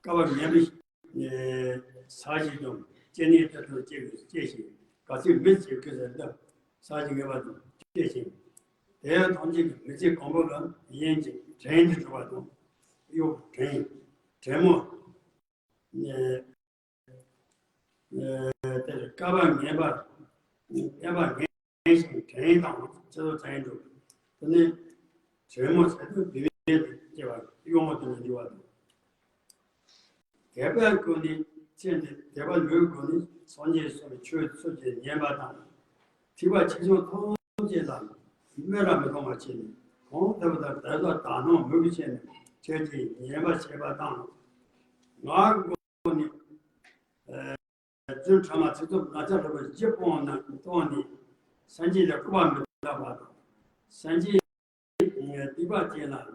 བསྐལ་པ་ངན་པའི་ས་གཞི་དང་སྐྱེ་གནས་དེ་དང་སྐྱེ་བའི་སྐྱེ་ཞིང་ག་ཚོད་མི་སྐྱེ་གི་ཟེར་ན་ས་གཞི་ངན་པ་དང་སྐྱེ་ཞིང་། དེ་ཐམས་ཅད་ཀྱི་མི་ཚེ་གང་པོ་ལ་ཡིན་གྱི་བྲན་དུ་གྲུབ་པ་དང་གཡོག་བྲན་བྲན་མོ། དེར་བསྐལ་པ་ངན་པ་བསྐལ་པ་ངན་ཞིང་བྲན་དང་ཚེ་སྲོག་བྲན་དུ་དེ་ནི་བྲན་མོ་ཟེར་དུས་བི་བི་དེ་སྐྱེ་བ་གཡོག་མོ་དེ་ནི་འགྱུར་བ་དང་། དད་པའི་སྒོ་ནས་ཚེ་འདི་དད་པ་ལུས་སྒོ་ནས་སངས་རྒྱས་སོགས་ཆོས་ཚུལ་གྱིས་ཉན་པ་དང་། ཐེག་པ་ཆེ་ཆུང་ཐམས་ཅད་ལ་སྨོད་ར་མི་གཏོང་བ་བྱས་ནས་གང་ལྟ་བུ་དང་དད་པ་དག་སྣང་མོས་གུས་བྱས་ནས་ཁྱེད་ཀྱིས་ཉན་པར་བྱེད་པ་དང་། ངག་གི་སྒོ་ནས་རྫུན་ཕྲ་མ་ཚིག་རྩུབ་ངག་འཁྱལ་ལོག་པའི་སྤྱི་སྤོང་ན་གཏོང་ནས་སངས་རྒྱས་ལ་སྐུར་པ་མི་བཏབ་པ་དང་། སངས་རྒྱས་སྡིག་པ་ཅན་ལ་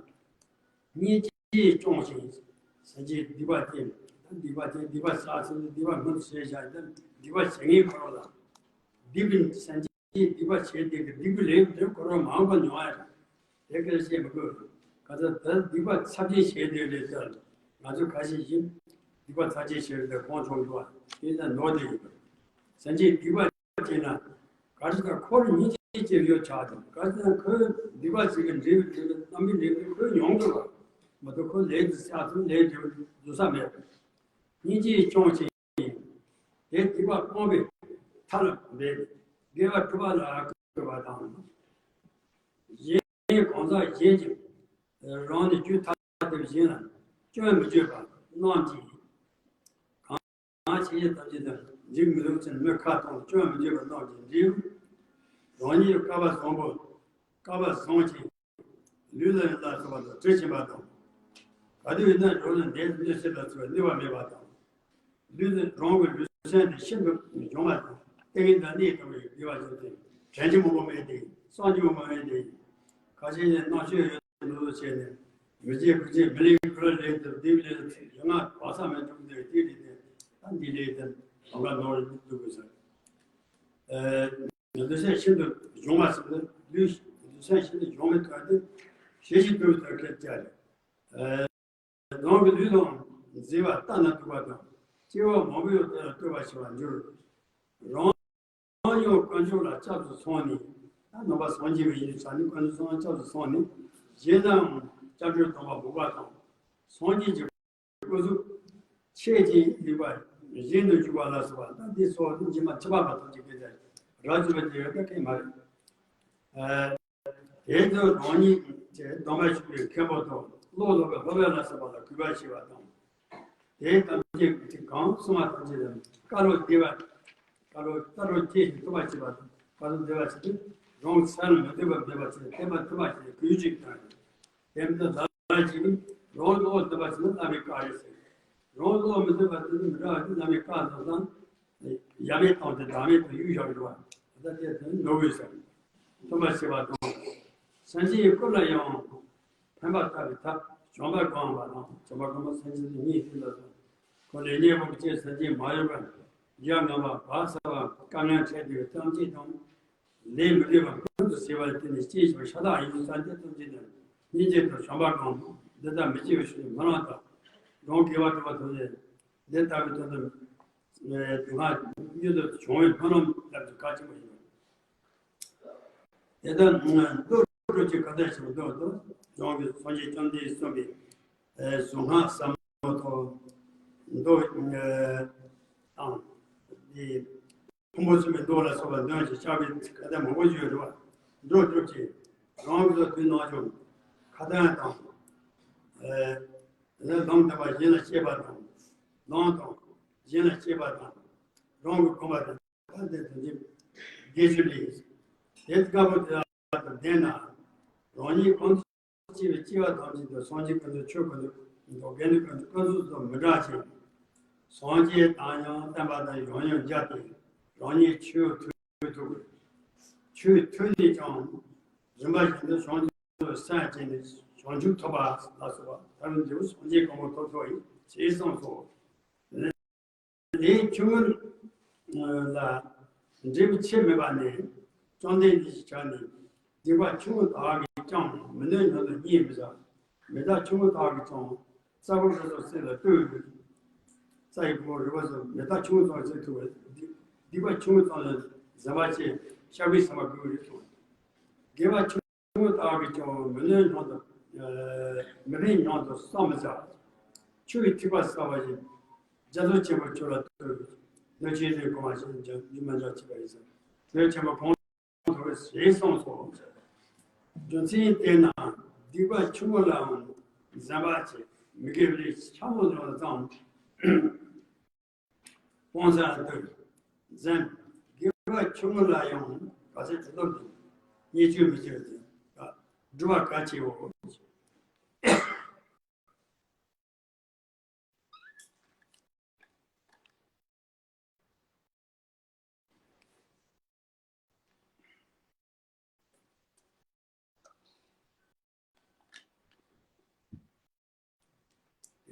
སྙིང་རྗེ་སྐྱོང་ཞིང་། སངས་རྒྱས་སྡིག་པ་ཅན། སྡིག་པ་ཅན་སྡིག་པ་བསགས་ཚུལ་སྡིག་པ་སྔོན་དུ་བྱས་བཞག་ཡང་སྡིག་པ་བྱེད་མཁན་ཁོ་རང་ལ། སྡིག་པའི་སངས་རྒྱས་སྡིག་པ་བྱས་དེ་གི་སྡིག་པའི་ལས་དེ་ཁོ་རང་མང་པོ་མྱོང་ཡ་རེད། དེ་སྐད་བཤད་མི་དགོས། ག་ཚོད་དེ་སྡིག་པ་ཚབས་ཆེན་བྱས་དེ་རེད་ཟེར། ང་ཚོ་ཁ་ཤས་ཤིག་སྡིག་པ་ཚབས་ཆེན་བྱས་རེད་དེ་ཁོང་ཆུང་ཆུང་བ་དེ་ལྟར་ནོར་དེ་ཡིན་པ། སངས་རྒྱས་སྡིག་པ་བྱས་ན། ག་རེ་ཟེར་ཁོ་རང་སྙིང་རྗེ་ཅན་ཡོད་ཆགས་དང་། ག་རེ་ཟེར་ཁོའི་སྡིག་པ་ཞིག་གི་འབྲས་བུ་དེ་རྣམ་སྨིན་འབྲས་བུ་ཁོས་མྱོང་དགོས་པ། མ་གཏོགས་ཁོ་ལས་དེ་བསགས་ཚུལ་ལས་འབྲས་བུ་བཟོ་ས་མེད་པ། སྙིང་རྗེ་སྐྱོང་ཞིང་། དེ་སྡིག་པ་སྤོང་བའི་མཐའ་ལ་འབད་དགེ་བ་སྒྲུབ་པ་ལ་བཀོད་པ་དང་། གཞན་གང་ཟག་གཞན་གྱིས་རང་ནས་རྒྱུད་ཐ་དད་གཞན་ལ་སྐྱོན་མི་བརྗོད་པ་རྣམས་ཀྱིས། གང་ཕྱིར་ཐམས་ཅད་དུ་འཇིགས་མི་ལུགས་ཅན་མི་ཁ་ཐོག་སྐྱོན་མི་བརྗོད་པ་རྣམས་ཀྱི་འབྲས་བུ། རང་ཉིད་བསྐལ་པ་བཟང་པོ་བསྐལ་པ་བཟང་ཞིང་ལུས་ལ་ཡང་ལ་སོགས་པ་དང་དྲི་ཞིམ་པ་དང་། ག་དུས་ཡིན་ན་རང་ལ་འདས་གནོད་བྱེད་ལ་སོགས་པའི་གནོད་པ་མེད་པ་དང་། ལུས་ནི་རང་གི་ལུས་སེམས་དེ་ཤིན་ཏུ་གྱོང་བ་དང་ཏིང་ངེ་འཛིན་གནས་དང་བའི་དགེ་བ་ཅན་དེ་དྲན་གྱི་མང་པོ་མེད་དེ་བསམ་གྱི་མང་པོ་མེད་དེ། ཁ་ཤས་ནི་རྣམ་དཔྱོད་ཡོད་དེ་འདུག་བྱས་ནས། མི་བརྗེད་དགུ་བརྗེད་མི་ལེན་ཁུ་ལ་ལས་དང་སྡིག་ལས་ལ་ཚིག་ཡང་ང་བག་ཚ་མེད་འགྲུབ་འདོད་དེ་རེད་དེ། ད་འདི་ལས་དང་ལོང་ག་ནོར་འདུག་དགོས་ཟེར། ལུས་སེམས་ཤིན་ཏུ་གྱོང་བ་ཟེར་ན་ལུས་ལུས་སེམས་ཤིན་ཏུ་གྱོང་བའི་དོན་དེ་ཞེ་ཞིག་འདུག་ཟེར་སྐད་ཆ་རེད། རང་གི་ལུས་དང་མཛེས་པ་ལྟ་ན་སྡུག་པ་དང་སྐྱེ་བ་མང་པོ་ཡང་དེ་ལ་ལྟོས་པ་ཞེས་པར་འགྱུར། རང་ཡང་དཀོན་མཆོག་ལ་སྐྱབས་སུ་སོང་ནས། ད་ནང་པ་སངས་རྒྱས་པ་ཡིན་ཙང་ནི་དཀོན་མཆོག་ལ་སྐྱབས་སུ་སོང་ནས། གཞན་ལའང་སྐྱབས་འགྲོའི་སྡོམ་པ་འབོགས་པ་དང་། སངས་རྒྱས་ཀྱི་སྐུ་གཟུགས་ཆེ་ཅིང་ཡིན་པ་བཞིན་དུ་བཞུགས་པ་ལ་སོགས་པ་དང་དེ་སོགས་ནི་སྦྱིན་པ་མཆིས་པ་མ་གཏོགས་ཅི་སྐད་ཆ་ར་བཅུ་པ་དེ་ཡོད་ཀྱང་མ་རེད། དེ་ཚོ་རང་ཉིད་ཀྱི་སྡོམ་པ་ཞུ་བའི་མཁན་པོ་དང་བློ་སློབ་པའི་སློབ་དཔོན་ལ་སོགས་པ་ལ་གུས་པ་ཞུ་བ་དང་། དེ་ཐམས་ཅད་ཀྱི་གང་གསུང་བ་ཐམས་ཅད་ལ་བཀའ་སློབ་བདེ་བ། བཀའ་སློབ་བཀའ་སློབ་སྐྱེས་ཤིང་ཐུབ་པ་བྱེད་པ་དང་བཀའ་སློབ་བདེ་བ་བྱེད་དུས་རང་ས་ལ་མི་སྡོད་པར་མེད་པ་བྱས་བསྟན་པ་ཐུབ་པ་བྱས་གུས་ཅིག་དང་། དེ་མི་ལ་ལ་ཅིག་རང་བློ་སྡོད་པ་ཞིག་ན་བླ་མའི་བཀའ་རེད་ཟེར། རང་བློ་མི་སྡོད་པ་དེ་ནི་མི་འདྲ་བ་དེ་བླ་མའི་བཀའ་དང་དང་ཡ་མེད་བཏང་སྟེ་བདག་མེད་དུ་གཡུག་བཞག་རེད་བ། ད་དེ་དོན་ནོར་བུའི་ཟེར། ཐུབ་པ་བྱེད་པ་དང་། སེམས་ཅན་ཡི་སྐུ་ལ་ཡང་། ཕན་པ་ལྟ་བའི་ཐབས་བྱམས་པ་སྒོམ་པ་དང་བྱམས་པ་སྒོམ་པ་སེམས་ཅན་གྱི་གཉིས་ཤིག་ལ་སོགས་ཁོ་ལས་ཉེ་བོ་ཀྱི་སེམས་ཅན་མ་ཡོང་བར་ཡ་ང་བ་བག་ཚ་བ་དཀའ་ངལ་འཕྲད་བསྡད་པའི་ཐམས་ཅད་དང་ལས་མི་འདོད་པ་ཀུན་ཏུ་ཟད་པ་དེ་ནི་སྐྱེས་ཤིང་ཤ་སྟག་ཡིན་ས་འདི་ཐམས་ཅད་དང་སྙིང་རྗེ་དང་བྱམས་པ་སྒོམ་འདི་ལྟར་མི་སྐྱེ་བའི་ཕྱིར་མི་ལང་དང་གང་དགེ་བ་སྒྲུབ་པ་དང་ལས་འདི་ལྟ་བུའི་དོན་དུ་དུས་སྔ་མྱུར་དུ་བྱུང་བའི་སྨོན་ལམ་ལྟར་དུ་གལ་ཆེན་པོ་ཡིན། དེ་ལྟར་མདོ་སྒྲུབ་ཀྱི་ཁ་ཏ་ཞིག་མདོ་དུ་རང་གི་སངས་རྒྱས་བཅོམ་ལྡན་འདས་གསུངས་པའི་གཟུངས་སྔགས་ཟབ་མོ་ཐོག་མདོ་དང་དེ་ཕུང་པོ་གསུམ་པའི་མདོ་ལ་སོགས་པ་འདོན་ཞིང་བཤགས་པའི་ཁ་ཏ་མང་པོ་ཡོད་རེད་བ། མདོ་སྒྲུབ་ཀྱི་རང་གི་དུས་ནང་བྱུང་ཁ་ཏ་དང་ལམ་བདེན་པ་གཞན་ལ་སྐྱེས་པ་དང་ལམ་དང་གཞན་ལ་སྐྱེས་པ་དང་རང་གི་གོམས་པ་དང་། ད་དེ་དོན་གྱི་དགེ་ཆོས་ལས། དེ་སྐབས་དེ་ལ་ལྡན་ན། རང་ཉིད་གང་དུ་སྐྱེ་བའི་སྐྱེ་བ་ཐམས་ཅད་དུ་སངས་རྒྱས་ཀུན་ཏུ་ཆོས་ཀུན་ཏུ་མདོ་དགེ་འདུན་ཀུན་ཏུ་ཀུན་རྫོབ་ཏུ་མི་འདྲ་ཞིང་། སངས་རྒྱས་དང་ཡང་བསྟན་པ་དང་ཡང་ཡང་མཇལ་ཏེ་རང་ཉིད་ཆོས་ཐོས་ཐུབ། ཆོས་ཐོས་ནས་ཀྱང་རིམ་པ་བཞིན་དུ་བྱང་ཆུབ་སེམས་བསྐྱེད་ནས་བྱང་ཆུབ་ཐོབ་པ་ལ་སོགས་པ་ཐར་པའི་འབྲས་བུ་སངས་རྒྱས་གོ་འཕང་ཐོབ་ཐུབ་ཡིན་ཞེས་གསུངས་སོ། ལས་ཆུང་ངུ་ལ་འབྲས་བུ་ཆེ་མེད་པ་ནི་བཅོམ་ལྡན་འདས་ཀྱི་ཕྱག་ནི་སྡིག་པ་ཆུང་ངུ་དག་གིས་ཀྱང་མི་ནུས་སྙམ་དུ་བརྙས་མི་བྱ། མི་རྟག་ཆུང་ངུ་དག་གིས་ཀྱང་རྩྭ་ཕུང་རི་སོགས་སྲེག་ལ་ལྟོས། རྩྭ་ཡི་ཕུང་པོ་རི་བ་སོགས་མི་རྟག་ཆུང་ངུ་དག་གིས་སྲེག་ཐུབ་པས། སྡིག་པ་ཆུང་ངུ་ཙམ་ལ་བཟོད་པ་ཆེ་བཤགས་པའི་བསམ་པ་དགོས་རེད་གསུངས། དགེ་བ་ཆུང་ངུ་དག་གིས་ཀྱང་མི་ནུས་སྙམ་དུ། མི་ནུས་སྙམ་དུ་བསམ་མི་བྱ། ཆུ་ཡི་ཐིགས་པ་བསགས་པ་བཞིན། རྒྱ་མཚོ་ཆེན་པོ་ཆུ་ལ་ལྟོས། སྣོད་ཆེན་ལས་གོང་བ་ཞིག་ཀྱང་རྒྱུན་མ་འཇགས་བྱེད་པ་ཡིན་ཟེར། སྣོད་ཆེན་པོ་གང་དུ་ཞེས་གསུངས་སོ། རྒྱུ་མཚན་དེས་ན་སྡིག་པ་ཆུང་ངུ་ལའང་བཟོད་པ་ཆེ། མི་དགེ་བའི་ལས་ཕྲ་མོ་ལ་ཙམ། སྤང་བྱ་ལྟར་འཛེམ། དགེ་བ་ཆུང་ངུ་ལ་ཡང་ག་ཚད་དུ་སྟོབས་ཀྱིས་བརྙས་བཅོས་མི་བྱེད་པ་དེ་སྒྲུབ་པ་གལ་ཆེའོ།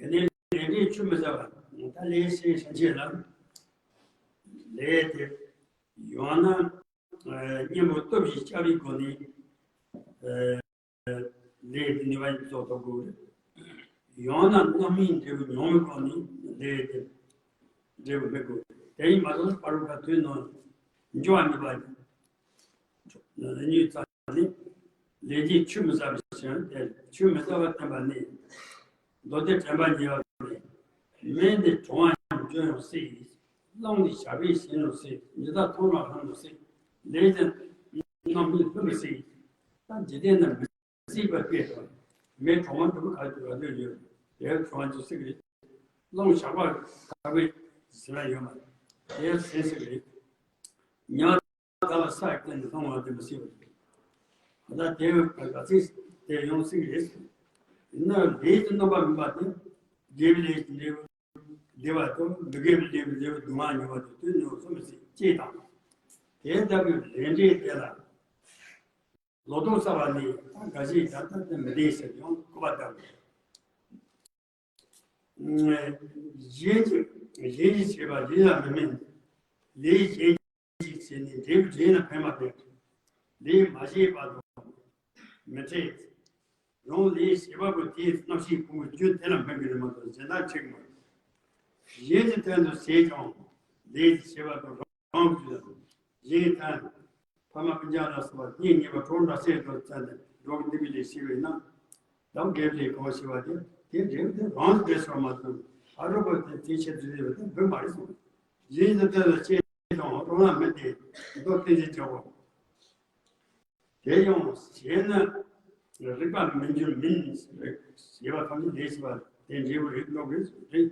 དེ་ནས་ལས་འབྲས་ཆུད་མི་ཟ་བ། ད་ལས་ཟེར་ཕྱིན་ཆད་ལ། ལས་དེ་ཡང་ན་གཉེན་པོ་སྟོབས་ཀྱིས་བསྐྱབ་པའི་སྒོ་ནས་ལས་དེ་ནུས་པ་རྫོགས་ཐུབ་དགོས། ཡང་ན་རྣམ་སྨིན་འབྲས་བུ་མྱོང་བའི་སྒོ་ནས་ལས་དེ་འབྲས་བུ་སྨིན་དགོས། དེ་ཡིན་མ་གཏོགས་པ་རུ་ཁ་དོན་ནང་འགྱུར་བ་ནུས་པ་ལས་ཉོས་ཙམ། ནི། ལས་ཀྱི་ཆུད་མི་ཟ་བའི་ཕྱིར་ཏེ། ཆུད་མི་ཟ་བར་བསྟན་པ་ནི། མདོ་སྡེ་དྲན་པ་ཉེ་བ་ནི། མེ་འདི་གྲོང་བ་འཇོ་ཡང་སྲིད། རླུང་འདི་ཞགས་པས་ཟིན་ཡང་སྲིད། ཉི་ཟླ་ཐོག་ལ་ལྷུང་ཡང་སྲིད། ལས་ཀྱི་རྣམ་སྨིན་ལྷུང་མི་སྲིད། ད་འཇིག་རྟེན་ན་མི་སྲིད་པ་སྐད་དང་། མེ་གྲོང་བ་འདི་ག་ལ་ཡོད། དེ་གྲོང་བ་འཇོ་སྲིད་རེད། རླུང་ཞགས་པ་དག་པས་ཟིན་ལ་ཡོད་མ་རེད། དེ་ཟིན་སྲིད་རེད། ཉ། ད་ལ་ས་ཡི་སྟེང་དུ་ལྷུང་བ་དེ་མི་སྲིད་པ་རེད། ད་དེ་ག་ཚིག་དེ་ཡོང་སྲིད་རེད། ཡིན་ན་ལས་ཀྱི་རྣམ་པ་སྨིན་པ་དེ། དགེ་བའི་ལས་ཀྱི་འབྲས་བུ་བདེ་བ་དང་མི་དགེ་བའི་ལས་ཀྱི་འབྲས་བུ་སྡུག་བསྔལ་མྱོང་བ་དེ་དུས་ནས་སུ་མི་སྲིད་ཅེས་དང་། དེ་ལྟ་བུའི་ལས་འབྲས་དེ་ལ་ལོག་རྟོག་བསགས་པ་ནི་ད་འགའ་ཞིག་ཡང་དག་ཏུ་མི་ལྡན་ཟེར་ཡང་གོ་བ་ལྟ་བུ། གཞན་གྱིས་གཞན་གྱིས་བྱས་པ་གཞན་ལ་མི་སྨིན། ལས་གཞན་གྱིས་བྱས་ནས་འབྲས་བུ་གཞན་ལ་ཕན་མ་ཕན། ལས་མ་བྱས་པ་དང་མི་འཕྲད། རང་ལས་བྱས་པ་པོ་དེའི་རྣམ་ཤེས་ཕུང་པོའི་རྒྱུ་དེ་ལ་ཕན་གྱི་རེད་མ་གཏོགས་གཞན་དག་འཕྲད་ཀྱི་མ་རེད། གཞན་གྱི་དོན་དུ་བྱས་ཀྱང་ལས་ཀྱི་བྱས་པ་དང་རང་གི་རྒྱུ་དང་གཞན་གྱི་དོན། ཕ་མ་སྤུན་ཀྱག་ལ་སོགས་པ་གཉེན་ཉེ་བ་གྲོགས་འདྲ་སྲས་དང་བཙལ་ནས་འགྲོ་གི་འདུག་པའི་ལས་བྱས་པས་ན། ལམ་དགེ་བའི་ལས་གང་བྱས་པ་དེ་ དེ་འབྲས་བུ་དེ་རང་གིས་འབྲས་སོང་མ་གཏོགས་ཨ་རོ་པོ་དེ་དེ་ཆེད་དུ་ཡོད་པ་དེ་འབུ་མ་རེད་གསུངས། གཞན་གྱི་དོན་ལ་སྐྱེས་དང་རང་ལ་མི་དེ་མདོ་སྟེ་ཅི་བྱའོ། དེ་ཡང་ཞེ་ན། རིགས་པ་མི་འགྱུར་མིན། ཞེས་པ་ཐམས་ཅད་ལས་བྱེད་པ་དེ་འབྲས་བུ་རིགས་ལོག་གི་རེད།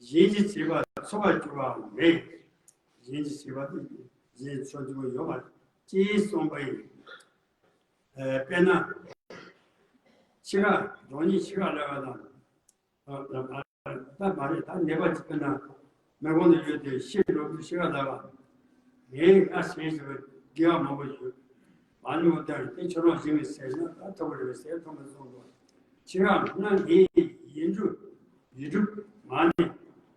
གཞན་གྱིས་བྱས་པ་འཚོ་བར་འགྱུར་བའང་མེད། གཞན་གྱིས་བྱས་པ་དེ་གཞན་འཚོ་རྒྱུ་ཡོད་པ་ཅེས་གསུངས་པ་ཡིན། དཔེར་ན། འཆི་ཁ་རང་ཉིད་འཆི་ཁ་ལབ་པ་དང་། ད་མ་རེད། ད་ནད་པ་གཅིག་ན་མེ་གོང་དུ་ཡོད་དེ་ཤི་འགྲོ་དུས་ཤི་ཁ་ལབ་པ། ངས་ང་ཟས་ཟེར་བའི་དགེ་བ་མང་པོ་ཞུ། མ་ནུ་ལྟར་དེ་ཁྱོད་རང་བཞིན་གྱི་ཟས་ན་ད་ཐོབ་རེ་བའི་ཟས་ཐོབ་མི་སོང་འགྲོ། ཁྱེད་རང་ང་ངའི་ཡིད་སྒྲུབ་ཡིད་སྒྲུབ་མ་ནི་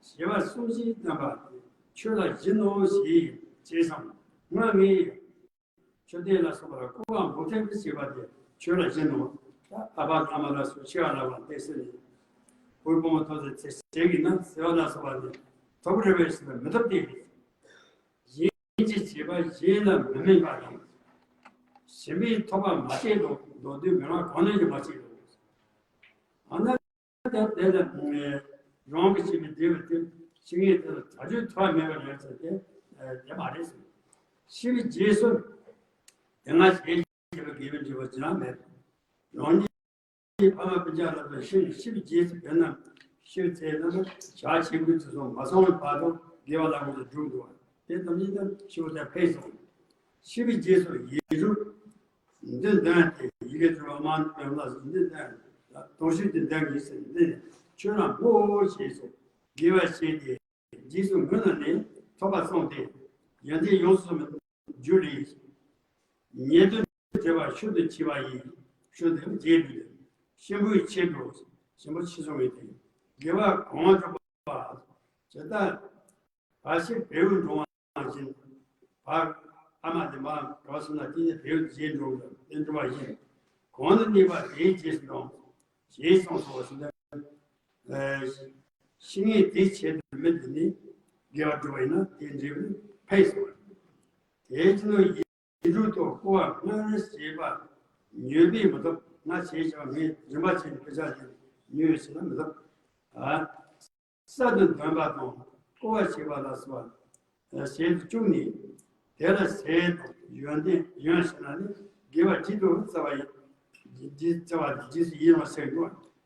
ཞེས་པ་གསུམ་བཞིའི་བསྟན་པ་ཁྱོད་ལ་སྦྱིན་ནོ་ཞེས་བྱས་སམ། ང་ངའི་མཆོད་རྟེན་ལ་སོགས་པར་བསྐོར་བ་མུ་སྟེགས་ཀྱིས་བྱས་པ་དེ་ཁྱོད་ལ་སྦྱིན་ནོ། ད་ཨ་ཕ་ཨ་མ་ལ་སོགས་ཆེ་བ་ལ་བ་སྟེ་སྲིད་ནས། བུ་བུ་མོ་ཐོབ་སྟེ་ཚེ་ཟད་ཀྱི་ན་ཟེར་བ་ལ་སོགས་པ་ནི་ཐོབ་རེ་བའི་ཕྱིར་མི་ཐོབ་སྟེ། གཞན་གྱིས་བྱས་པ་གཞན་ལ་མི་སྨིན་པ་དང་། གཞན་པས་ཐོབ་པ་མ་བྱས་ལོ་མདོར་བསྡུས་མི་རང་གང་ནས་ཀྱང་མ་བྱས་ལོ། ཨ་ན། ད་དེ་ལ་རང་གི་བྱས་པའི་བདེ་བའི་དེ་ཤི་ངེས་དེ་ལ་ད་ཆོས་ཐོག་མེད་པར་ཡང་ཚེ་དེ་དེ་མ་རེད་ཟེར། ཤི་བའི་རྗེས་སུ་དེ་སྔ་བྱས་བྱས་པའི་དགེ་བའི་འབྲས་བུ་ཅི་ཡང་མེད། རང་ཉིད་ཕ་མ་སྤུན་ཀྱག་ལ་སོགས་ཤི་ཤི་བའི་རྗེས་སུ་དཔེར་ན་ཤི་བའི་ཚེ་ན་ཞག་ཆེན་པོའི་དུས་སུ་མ་སོང་བའི་བར་དུ་དགེ་བ་ལ་མོས་ཏེ་བསྒྲུབས་འདུག་པ་དེ་ཐམས་ཅད་ཀྱང་ཤི་བ་དང་འཕེལ་སོང་། ཤི་བའི་རྗེས་སུ་ཡིད་སྒྲུབ། འདི་འདོན་ཏེ་ཡི་གེ་འབྱོར་བ་མང་དུ་ཡོང་ལ་འདི་འདོན། དོ་ཤུལ་དུ་འདོན་དགོས་ཟེར་འདི་ནི་ཁྱོད་རང་བོ་ཞེས་སོ། དགེ་བ་བྱས་ཏེ་རྗེས་སུ་མངོན་ན་ནི་ཐོབ་པ་སོང་སྟེ་ཡོན་ཏན་ཡོངས་སུ་རྫོགས་པའི་རྒྱུ་ལས། ཉེ་དུ་བྱེད་པ་ཤུལ་དུ་མཆིས་པ་ཡིས་ཤུལ་དུ་རྗེས་ལུས་ཏེ་གཤིན་པོའི་ཆེད་དུ་གཤིན་པོ་ཆེ་སོང་བའི་དེ་དགེ་བ་གང་བསྒྲུབ་པ་ཇི་ལྟར། བར་ཆད་བེའུ་འགྲོ་བ་བཞིན། བར་ཨ་མ་དེ་མ་ག་བ་སོང་ན་དེ་ནི་བེའུ་རྗེས་འགྲོ་དེ་འགྲོ་བ་བཞིན། གང་དུ་གནས་པ་དེའི་རྗེས་སུ་འགྲོ། ཞེས་གསུངས་སོ་ཟེར་ན། ཤི་ངེས་དེའི་ཆེད་དུ་མི་དེ་ནི་དགེ་བ་སྒྲུབ་པ་ཡིན་ན་དེའི་འབྲས་བུ་འཕེལ་སོང་བ། དེའི་ཕྱིར་ན་ཡིད་སྒྲུབ་ཏུ་བསྐོར་བ་སྔར་བྱས་པ་ཉོས་པས་མི་ཐོབ། ང་བྱས་ཀྱང་ངས་རིམ་པ་བྱས་ནས་དཔེ་ཆ་དེ་ཉོས་ཟེར་ན་མི་ཐོབ། ཨ། གསར་དུ་འདོན་པ་དང་བསྐོར་བ་བྱེད་པ་ལ་སོགས་པ་ཞལ་དུ་བཅུག་ནས། དེ་ལ་ཟས་དང་ཡོན་ཏན་ཡོན་ཞེ་ན་ནི་དགེ་བ་ཇི་ལྟར་བརྩེ་བ་ཡིན། ཇི་བརྩེ་བ་དེ་རྗེས་སུ་ཡི་རང་སེམས་དུ་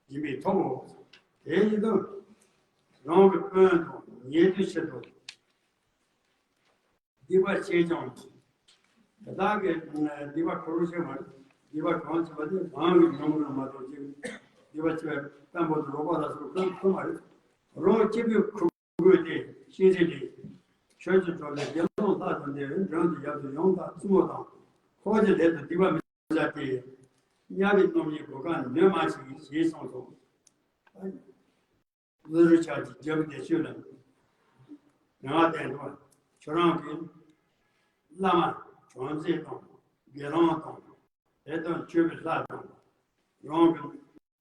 སྦྱིན་པས་ཐོབ་བོ། དེ་ཡིན་དུ་རང་གི་དཔོན་དང་ཉེ་དུའི་ཕྱིར་དུ། སྡིག་པ་བྱས་ཀྱང་། དེ་དག་གིས་སྡིག་པ་ཁོ་རང་བྱས་མ་རེད། སྡིག་པ་གང་བྱས་པ་དེ་རང་གི་མྱོང་རུང་མ་གཏོགས་ཅིག་སྡིག་པ་བྱས་པའི་དཔོན་པོ་དེ་རོགས་པ་ལ་སོགས་ཁོ་ཁོ་མ་རེད། རང་སྐྱེ་བོའི་ཁུར་དགོས་ཏེ་ཤེས་བྱེད་ལས། ཆོས་ཀྱི་གྲོགས་ལས་དགེ་སློང་ལྷ་དང་འདྲ་བའི་མགྲོན་དུ་ཡབ་ཏུ་ཡུམ་དང་བཙུན་མོ་དང་། འཁོར་གྱི་ལས་དང་སྡིག་པ་མི་བྱ་སྟེ། དམྱལ་བའི་རྣམ་སྨིན་གོ་སྐབས་ནོན་མ་མཆིས་ཞེས་གསུངས་སོ། ཀླུ་རྒྱལ་གྱི་རྒྱལ་པོ་བདེ་སྤྱོད་ལ་མྱ་ངན་བསྟན་འདུག་ཁྱོད་རང་གིས་བླ་མ་བྱང་རྩེ་དང་དགེ་སློང་དང་དེ་དང་སྤྱོད་པའི་ལྷ་དང་རང་གི་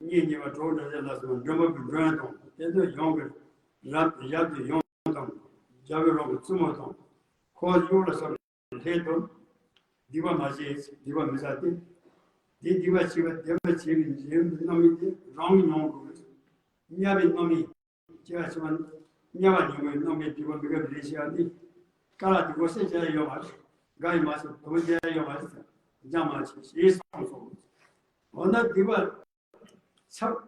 གཉེན་ཉེ་བ་གྲོགས་འདྲ་ཚོ་ལ་སོགས་མགྲོན་པོ་གི་མགྲོན་དང་དེ་དང་ཡང་གི་རབ་ཡབ་ཀྱི་ཡུམ་དང་རྒྱལ་པོའི་རང་གི་བཙུན་མོ་དང་འཁོར་གཡོག་ལ་སོགས་ལྷན་དུ་སྡིག་པ་མ་བྱེད། སྡིག་པ་མི་བྱ་སྟེ། དེ་སྡིག་པ་བྱས་པ་བདེ་བ་བྱས་པའི་འབྲས་བུ་རྣམ་སྨིན་དེ་རང་གིས་མྱོང་དགོས། དམྱལ་བའི་རྣམ་སྨིན་སྐྱེ་བ་ཕྱི་མ་དམྱལ་བ་ཉོན་མོངས་པའི་རྣམ་སྨིན་སྡིག་པ་མི་དགེ་བ་རེ་ཞིག་ཡང་ནི། དཀའ་ལ་སྡིག་པ་སེལ་བྱ་ཡོད་མ་རེད། དགའ་ཡི་མ་ཚད་དུ་མ་བྱ་ཡོད་མ་རེད། འཇམ་མ་ཆེ་ཞེས་གསུངས་སོ། འོ་ན་སྡིག་པ་ཚབས་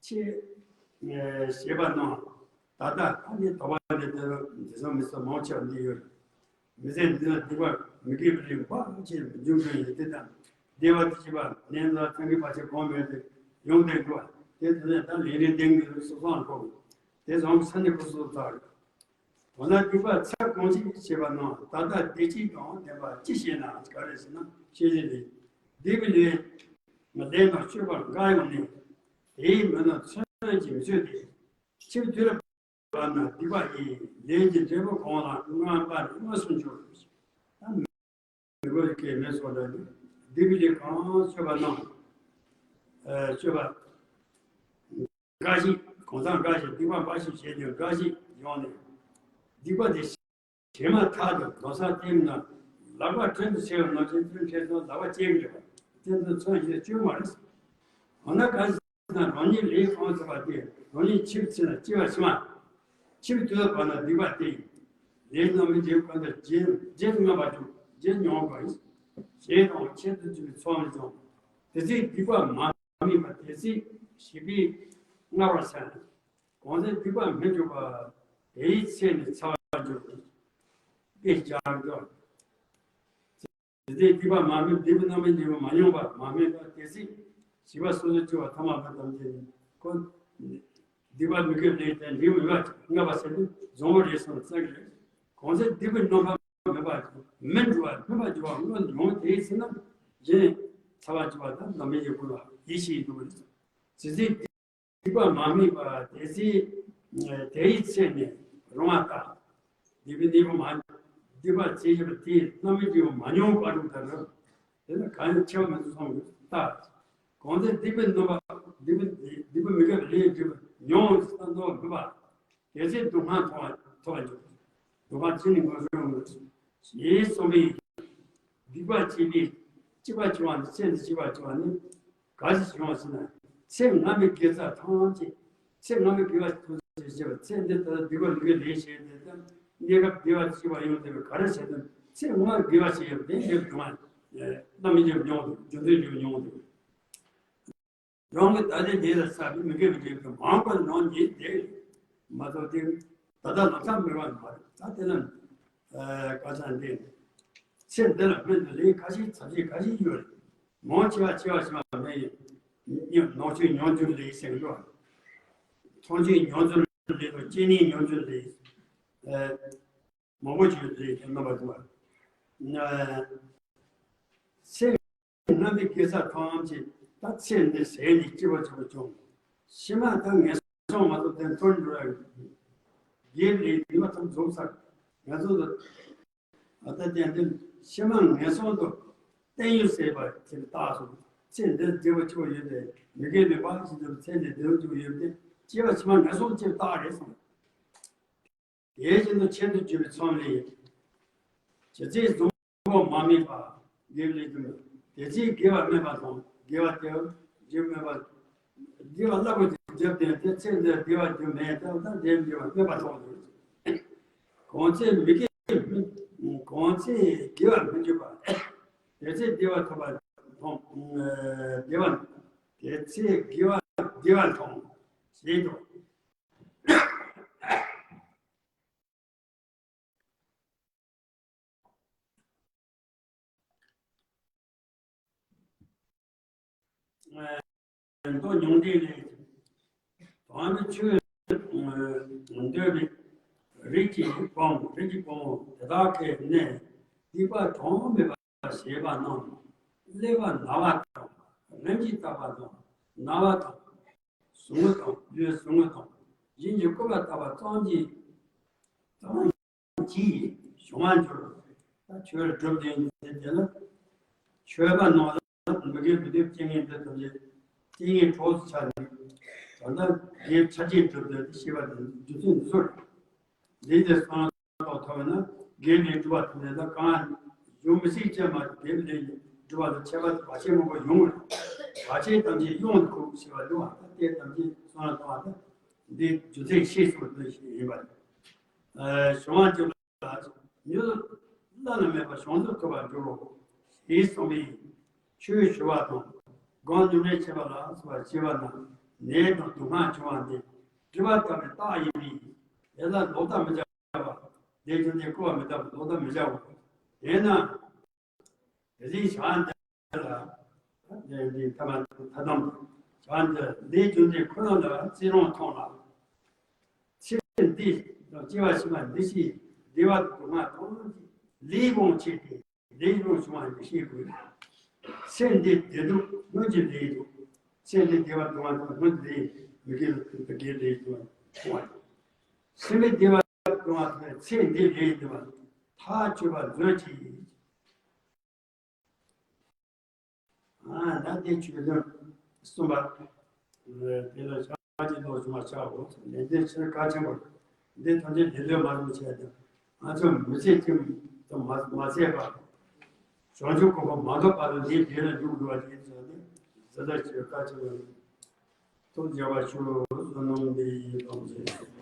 ཆེ་ཞེས་པ་རྣམས་ད་ལྟ་ཨ་ནི་དོགས་པ་འདི་དེ་དེ་ཚོ་མི་ཚོ་མང་ཆེ་བ་འདི་ཡོད། མི་ཚེ་འདི་ལ་སྡིག་པ་མི་དགེ་བའི་རིགས་འབའ་ཞིག་མི་འབྱུང་མཁན་ཡིན་དེ་དང་། བདེ་བ་དེ་བྱེད་པ་ནས་ལ་ཚང་གི་བར་ཆད་གོང་མེད་དེ་ཡོང་དེ་འགྲོ་བ་དེ་དེ་ནས་ད་ལས་རིགས་ལྡན་གྱི་སོ་སོའང་ཁོ་དེ་བཟང་གི་ས་ནས་ཁོ་སོ་ཚར། འོ་ན་སྡིག་པ་ཚབས་གང་ཞིག་བྱེད་པ་ན་ད་ལྟ་བདེ་སྐྱིད་དང་ལྡན་པ་ཅི་བྱེད་ན་ག་རེ་ཟེར་ན་ཤེས་བཞིན་ལས་སྡིག་པའི་ལས་ལྡན་དང་སྤྱོད་པ་འགའ་ཡང་ནས་དེའི་མི་ནི་མཚོན་གྱིས་མི་ཆོད་དེ། ཕྱིར་དུས་ལ་བབ་ན་སྡིག་པ་ཡིས་ལས་ཀྱི་འབྲས་བུ་གང་ལ་མངོན་པར་མངོན་སུམ་འཇོག་ད་མི་དགོས་ཀྱི་མེད་སོགས་ལ་སྡིག་པའི་ལས་གང་སྤྱོད་པ་རྣམས་སྤྱོད་པ་འགའ་ཞིག་གང་ཟག་འགའ་ཞིག་སྡིག་པ་འབའ་ཞིག་བྱས་ཏེ་འགའ་ཞིག་ཡོང་ནས་སྡིག་པ་དེ་བྱས་མ་ཐག་ཏུ་དོགས་ས་སྟེང་ན་ལག་པ་བྲན་དུ་བྱས་པ་ནང་བཞིན་བཙུན་ཁྲལ་སོགས་ལག་པ་བཅད་ཀྱི་རེད་པ། དེ་ཚོ་མཚོན་བྱེད་སྤྱོད་མ་རེད། འོ་ན་ག་ན་རང་ཉིད་ལས་གང་བྱས་པ་དེ་རང་ཉིད་འཆི་བའི་ཚེ་ན་སྐྱེ་བ་ཕྱི་མ། འཆི་བའི་དུས་ལ་བབ་ན་སྡིག་པ་དེ་ཡིན། ལས་རྣམ་སྨིན་གྱི་ཀུན་ཏུ་རྗེས་རྗེས་སུ་སྔོན་པར་འཇུག་རྗེས་མྱོང་བ་ཡིན། ཞེས་དང་ཁྱད་དུ་འཇུག་པའི་ཚོགས་ནི་ཀྱང་དེ་ཚེ་སྡིག་པ་མ་སྨིན་པ་དེ་ཚེ་ཞི་བའི་སྔར་བར་སེམས། གང་ཚེ་སྡིག་པ་མི་འཇུག་པ་དེའི་ཚེ་ནི་འཚེ་བར་འགྱུར་ཏེ། དེ་ལྟར་སྡིག་པ་མ་སྨིན་སྡིག་པའི་རྣམ་སྨིན་འདི་མ་མྱོང་བ་མ་སྨིན་པ་དེ་ཚེ་ཞི་བ་སོ་སོར་སྐྱེ་བ་ཐ་མ་མེད་དམ་ཅན་ནི་ཁོ། སྡིག་པ་མི་དགེ་བའི་ལས་དེ་འདི་མི་བ་ལྔ་པ་ཟེར་དུས་བཟང་པོ་རེད་གསུངས་ས་གི་རེད། གང་ཚེ་སྡིག་པའི་རྣམ་པ་མེད་པ་མི་འགྲོ་བ་མེད་པ་འགྱུར་བ་སྔོན་མྱོང་དེའི་ཚེ་ན་གཞན་འཚེ་བར་འགྱུར་བ་དང་ལམ་མེ་ཡི་ཁུ་ལ་ཡིད་ཆེས་འདུག་པ་རེད། དེ་ཚེ་སྡིག་པ་མ་སྨིན་པ་དེ་ཚེ་དེའི་ཚེ་ནས་རུང་བ་ལྟ། སྡིག་པའི་སྡིག་པ་མ་སྡིག་པ་བྱས་བཞིན་པ་དེའི་རྣམ་སྨིན་འདི་མ་མྱོང་བར་དུ་ལྟར། དེ་ལ་གང་ཡང་འཆི་བ་མེད་དུ་སོང་གི་ལྟ། གང་ཚེ་སྡིག་པའི་རྣམ་པ་སྡིག་པའི་སྡིག་པ་མི་དགེ་བའི་ལས་སྒྲིབ་པ་མྱོང་བ་བསམ་དོན་མེད་པ། དེ་ཚེ་སྡུག་བསྔལ་མཐོང་བ་མཐོང་བ་འགྱུར། སྡུག་བསྔལ་ཅི་ནས་ངོ་སྤྲོད་འོང་། ཞེས་གསུངས་པས། སྡིག་པ་བྱས་ནས་སྐྱིད་པ་བྱུང་བ་ནི་ཚེ་འདི་སྐྱིད་པ་བྱུང་བ་ནི་ག་ཞིག་བྱུང་བ་ཟེར་ན། ཚེ་སྔ་མའི་དགེ་རྩ་ཐམས་ཅད་ཚེ་སྔ་མའི་དགེ་བ་ཐམས་ཅད་བྱས་པ་ཚེ་འདི་ལྟར་སྡིག་པ་མི་དགེ་ལས་བྱས་ཏེ་ད་གནས་སྐབས་བདེ་བ་སྐྱིད་པ་ཡོང་དེ་བས་ག་རེ་བྱས་ན་ཚེ་སྔ་མའི་དགེ་བ་བྱས་ཡོད་དེ་འདིར་བྱུང་བ་རྣམ་སྨིན་གྱི་མྱོང་དུ་རྒྱུ་མཚན་གྱི་མྱོང་དུ། རང་གི་ད་ལྟའི་ལས་ལ་བསགས་པའི་མི་དགེ་བའི་ལས་ཀྱི་མང་པོ་ནང་གི་དེ་མ་གཏོགས་དེ་ད་ལྟ་ལམ་སང་མི་རུང་བ་མ་རེད། ད་དེ་ལ་བཀའ་ཆ་འདི་ཚེ་འདི་ལ་སྨིན་དུ་ལས་ཁ་ཤས་ཚབས་ཆེ་ཁ་ཤས་ཡོད་རེད། མང་ཆེ་བ་ཆེ་བ་ཞིག་མ་མེད་ཡིན། ནོར་ཕྱུགས་མྱོང་འགྱུར་ལས་ཟེར་གི་འདུག་ཐོན་སྐྱེད་མྱོང་འགྱུར་ལས་དང་སྐྱེ་གནས་མྱོང་འགྱུར་ལས། མང་པོ་ཞིག་རེད་དེ་རྣམ་པ་དུ་བ། ཚེ་སྔ་མའི་དགེ་རྩ་ཐམས་ཅད་ད་ཚེ་འདི་ཟད་ནས་སྐྱིད་པ་ཆེན་པོ་བྱུང་། ཕྱི་མ་ད་ངན་སོང་མ་གཏོགས་དེ་མཐོང་འགྲོ་ཡ་དགེ་ལས་ནུས་པ་ཐམས་རྫོགས་ཚར། ང་ཚོ་ད་ད་ལྟ་དེ་འདི་ཕྱི་མ་ངན་སོང་དུ་བརྟན་གཡོ་ཟད་པ་དེ་ལ་བཏགས་སོང་། ཚེ་འདིར་བདེ་བ་ཆེན་པོ་ཡོད་དེ་མི་དགེ་བའི་བག་ཅིག་དུ་ཚེ་འདིར་བདེ་བ་ཆེན་པོ་ཡོད་དེ་སྐྱེ་བ་ཕྱི་མ་ངན་སོང་སྐྱེ་བ་བཏགས་རེད་གསུངས། དེ་བཞིན་དུ་ཆེད་དུ་གྱུར་པའི་ཚོམ་ལས། ཇི་སྲིད་བཟང་པོ་མ་སྨིན་པ། དགེ་བའི་ལས་དུ་མེད། དེ་ཚེ་དགེ་བ་སྨིན་པ་དང་དགེ་བ་དེ་རྒྱུ་སྨིན་པ། དགེ་བ་རླབས་པོ་ཆེ་བརྒྱབ་སྟེ་དེ་ཚེ་འདིར་དགེ་བ་རྒྱུ་མེད་དེ་ད་དེ་དགེ་བ་སྨིན་པ་ཐོག་ཏུ། གང་ཚེ་མི་དགེ་གང་ཚེ་དགེ་བ་མི་འཇུག་པ། དེ་ཚེ་བདེ་བ་ཐོབ་པ་མཐོང་། བདེ་བ། དེ་ཚེ་དགེ་བ་བདེ་བ་མཐོང་། ཞེས་དང་། མདོ་མྱང་འདས་ལས། དམ་པའི་ཆོས་འདོད་པའི་རིགས་ཀྱི་ཕུང་རིགས་ཀྱི་ཕུང་པོ་དེ་དག་གི་གནས་སྡིག་པ་གྲངས་མེད་པ། ཞེས་པ་རྣམས་ཀླད་པ་ན་བ་དང་རིམ་གྱིས་བཏབ་པ་དང་ན་བ་དང་ཟུག་རྔུ་དང་ལུས་ཟུག་རྔུ་དང་གཞན་གྱི་སྐུར་བ་བཏབ་པ་ཙམ་གྱིས་ཙམ་གྱིས་བྱུང་བར་འགྱུར། ད་ཆོས་སྒྲུབ་དེ་དེ་ལ་ཆོས་པ་རྣམས་ལ་མི་དགེ་བའི་སྡིག་སྐྱེ་ངན་འདི་ཐམས་ཅད་སྐྱེ་ངན་གྲོགས་སུ་ཆགས་ནས་ད་ལྟ་དགེ་ཆ་ཆེན་སྒྲུབ་དེ་ཤེས་པ་དང་རྒྱུ་མཚན་འདི་ཚོ་རེད། ལས་དེ་སོང་ཐོག་ཐོབ་ན་དགེ་ལས་སྒྲུབ་པ་ཐོབ་ནས་ད་གང་ཡང་མི་སྲིད་ཅེས་མ་དགེ་ལས་སྒྲུབ་པ་ལ་ཁྱད་པར་བར་ཆད་མང་པོ་ཡོང་གི་རེད། བར་ཆད་ཐམས་ཅད་གཡོན་དུ་ཁུག་ཞེས་པ་འདུག་བ། ད་དེ་ཐམས་ཅད་སོང་ཐོག་ད་འདི་རྒྱུ་མཚན་ཤེས་སོང་དོན་ཞིག་ཡིན་པ་རེད། བྱུང་བ་འཇུག་པ་ལ་མྱུར་དུ་བླ་ན་མེད་པ་བྱང་དུ་ཐོབ་པར་འགྱུར་རོ། ཞེས་གསུངས་པས་ཆོས་ཞུ་བ་དང་སྒོམ་སྒྲུབ་ལས་བྱེད་པ་ལ་སོགས་པ་བྱེད་པ་ན་ནད་དང་སྡུག་བསྔལ་བྱུང་བ་འདི་སྒྲིབ་པ་ལྟ་བུའི་རྟགས་ཡིན་པས། དེ་ལ་ལོག་ལྟ་མི་བྱ་བ། ལས་རྒྱུ་འབྲས་བསྐུལ་བ་མི་ལྟ་བུ་ལོག་ལྟ་མི་བྱའོ། དེས་ན། དེ་བཞིན་ཞག་འདི་ལ། འདི་ཐ་མ་ཐ་དམ། ཞག་འདི་ལས་རྒྱུ་འབྲས་ཁོ་ན་ལ་བརྩི་རུང་མཐོང་ལ། ཚེ་འདི་དང་སྐྱེ་བ་ཕྱི་མ་འདི་ཕྱིའི་བདེ་བ་དང་སྡུག་བསྔལ་ཐམས་ཅད་ལས་དབང་བྱས་ཏེ་ལས་རུང་བྱུང་བ་ཡིན་ཤེས་དགོས། ཚེ་འདི་བདེ་སྡུག་སྔོན་གྱི་ལས་དང་། ཚེ་འདི་བདེ་བ་སྡུག་བསྔལ་ཐམས་སྔོན་གྱི་ལས་མི་དགེ་ལ་དགེ་ལས་དང་མཐོང་བ་དང་། ཕྱི་མའི་བདེ་བ་སྡུག་བསྔལ་ཐམས་ཚེ་འདིའི་ལས་དང་ཐག་ཆོད་པར་མཛོད་ཅིག། ཨ་ད་དེ་ཆོས་དོན་གསུམ་པ། དེ་ལ་ཕྱག་རྒྱའི་ལོ་བྱུང་བ་ཆགས་འོ། ལས་འདི་ཕྱིར་གལ་ཆེན་པོ། འདི་ཐམས་ཅད་ལས་ལས་མ་རུང་བྱས་ཏེ། ང་ཚོ་མི་ཚེ་གཅིག་ཏུ་མ་མ་ཚད་པ། བྱང་ཆུབ་གོ་འཕང་མ་ཐོབ་བར་དུ་འདིའི་ལས་ལ་འཇུག་དགོས་པ་ཞིག་ཡིན་ཙང་ནི་ཟེར་ད་ཆོས་གལ་ཆེན་པོ་ཡིན། ཐུགས་རྗེ་ཆེ། བསོད་ནམས་འདི་ཡིས་ཐམས་ཅད།